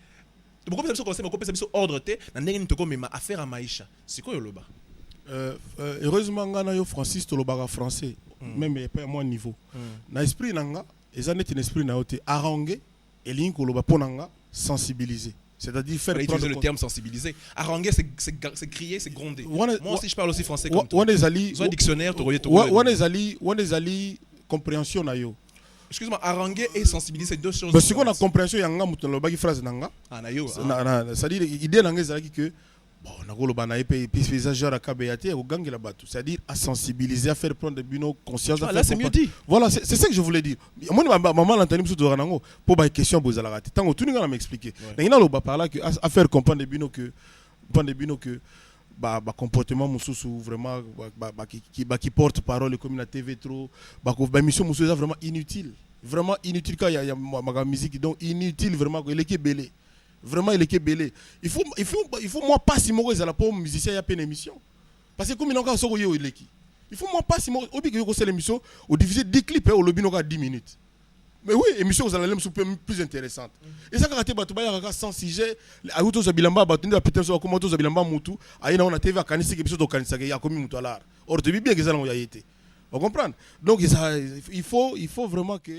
bokopesa biso conseil, bokopesa biso ordre te na ndenge nini tokomema affaire ya maisha. Sikoyo loba. Heureusement nga na yo, Francis, tolobaka français même epai ya mwa niveau. Na esprit na nga eza neti na esprit na yo te. Haranguer elingi koloba mpo na nga sensibiliser, c'est-à-dire faire utiliser le terme sensibiliser. Haranguer, c'est crier, c'est gronder. Moi aussi, je parle aussi français comme toi. Wana ezali Soit dictionnaire, wana ezali compréhension na yo. Excuse-moi, haranguer et sensibiliser, c'est deux choses. Parce que na compréhension ya nga, moto nalobaki phrase na nga. Ah, na yo. C'est-à-dire idée na nga ezalaki que bon, nakoloba na ye mpe eza genre akabeya te, akogangela bato, c'est-à-dire à sensibiliser, à faire prendre bino conscience. Ah, là, c'est mieux dit. Voilà, c'est ça que je voulais dire. Omoni, mama nantani mosusu tozalaka nango mpo baquestion boye ezalaka te. Ntango otuni nga na m'expliquer, ndenge naloba par là que à faire comprendre bino que prendre bino que ba comportement mosusu vraiment baki porte parole ekomi na TV trop, ba émission mosusu eza vraiment inutile, vraiment inutile. Quand il y a ma musique, donc inutile vraiment, eleki ebele, vraiment eleki ebele. Il faut mwa pasi moko ezala mpo musicien ya pe na émission, parce que komi kaka soki oye eleki, il faut mwa pasi moko obiki yo kosala émission, odiffuser 10 clips, olobi no kaka 10 minutes. Mais oui, émission ozala le mosusu plus intéressante. Eza kaka te bato bayaka kaka sans sujet, ayuti ozwa bilamba, bato nde bapete so bakoma tozwa bilamba, mutu aye nango na TV, akanisiki biso tokanisaka ye akomi mutu alar, or toyebi bien eza nango ya ye te. Ocomprendre? Donc il faut vraiment que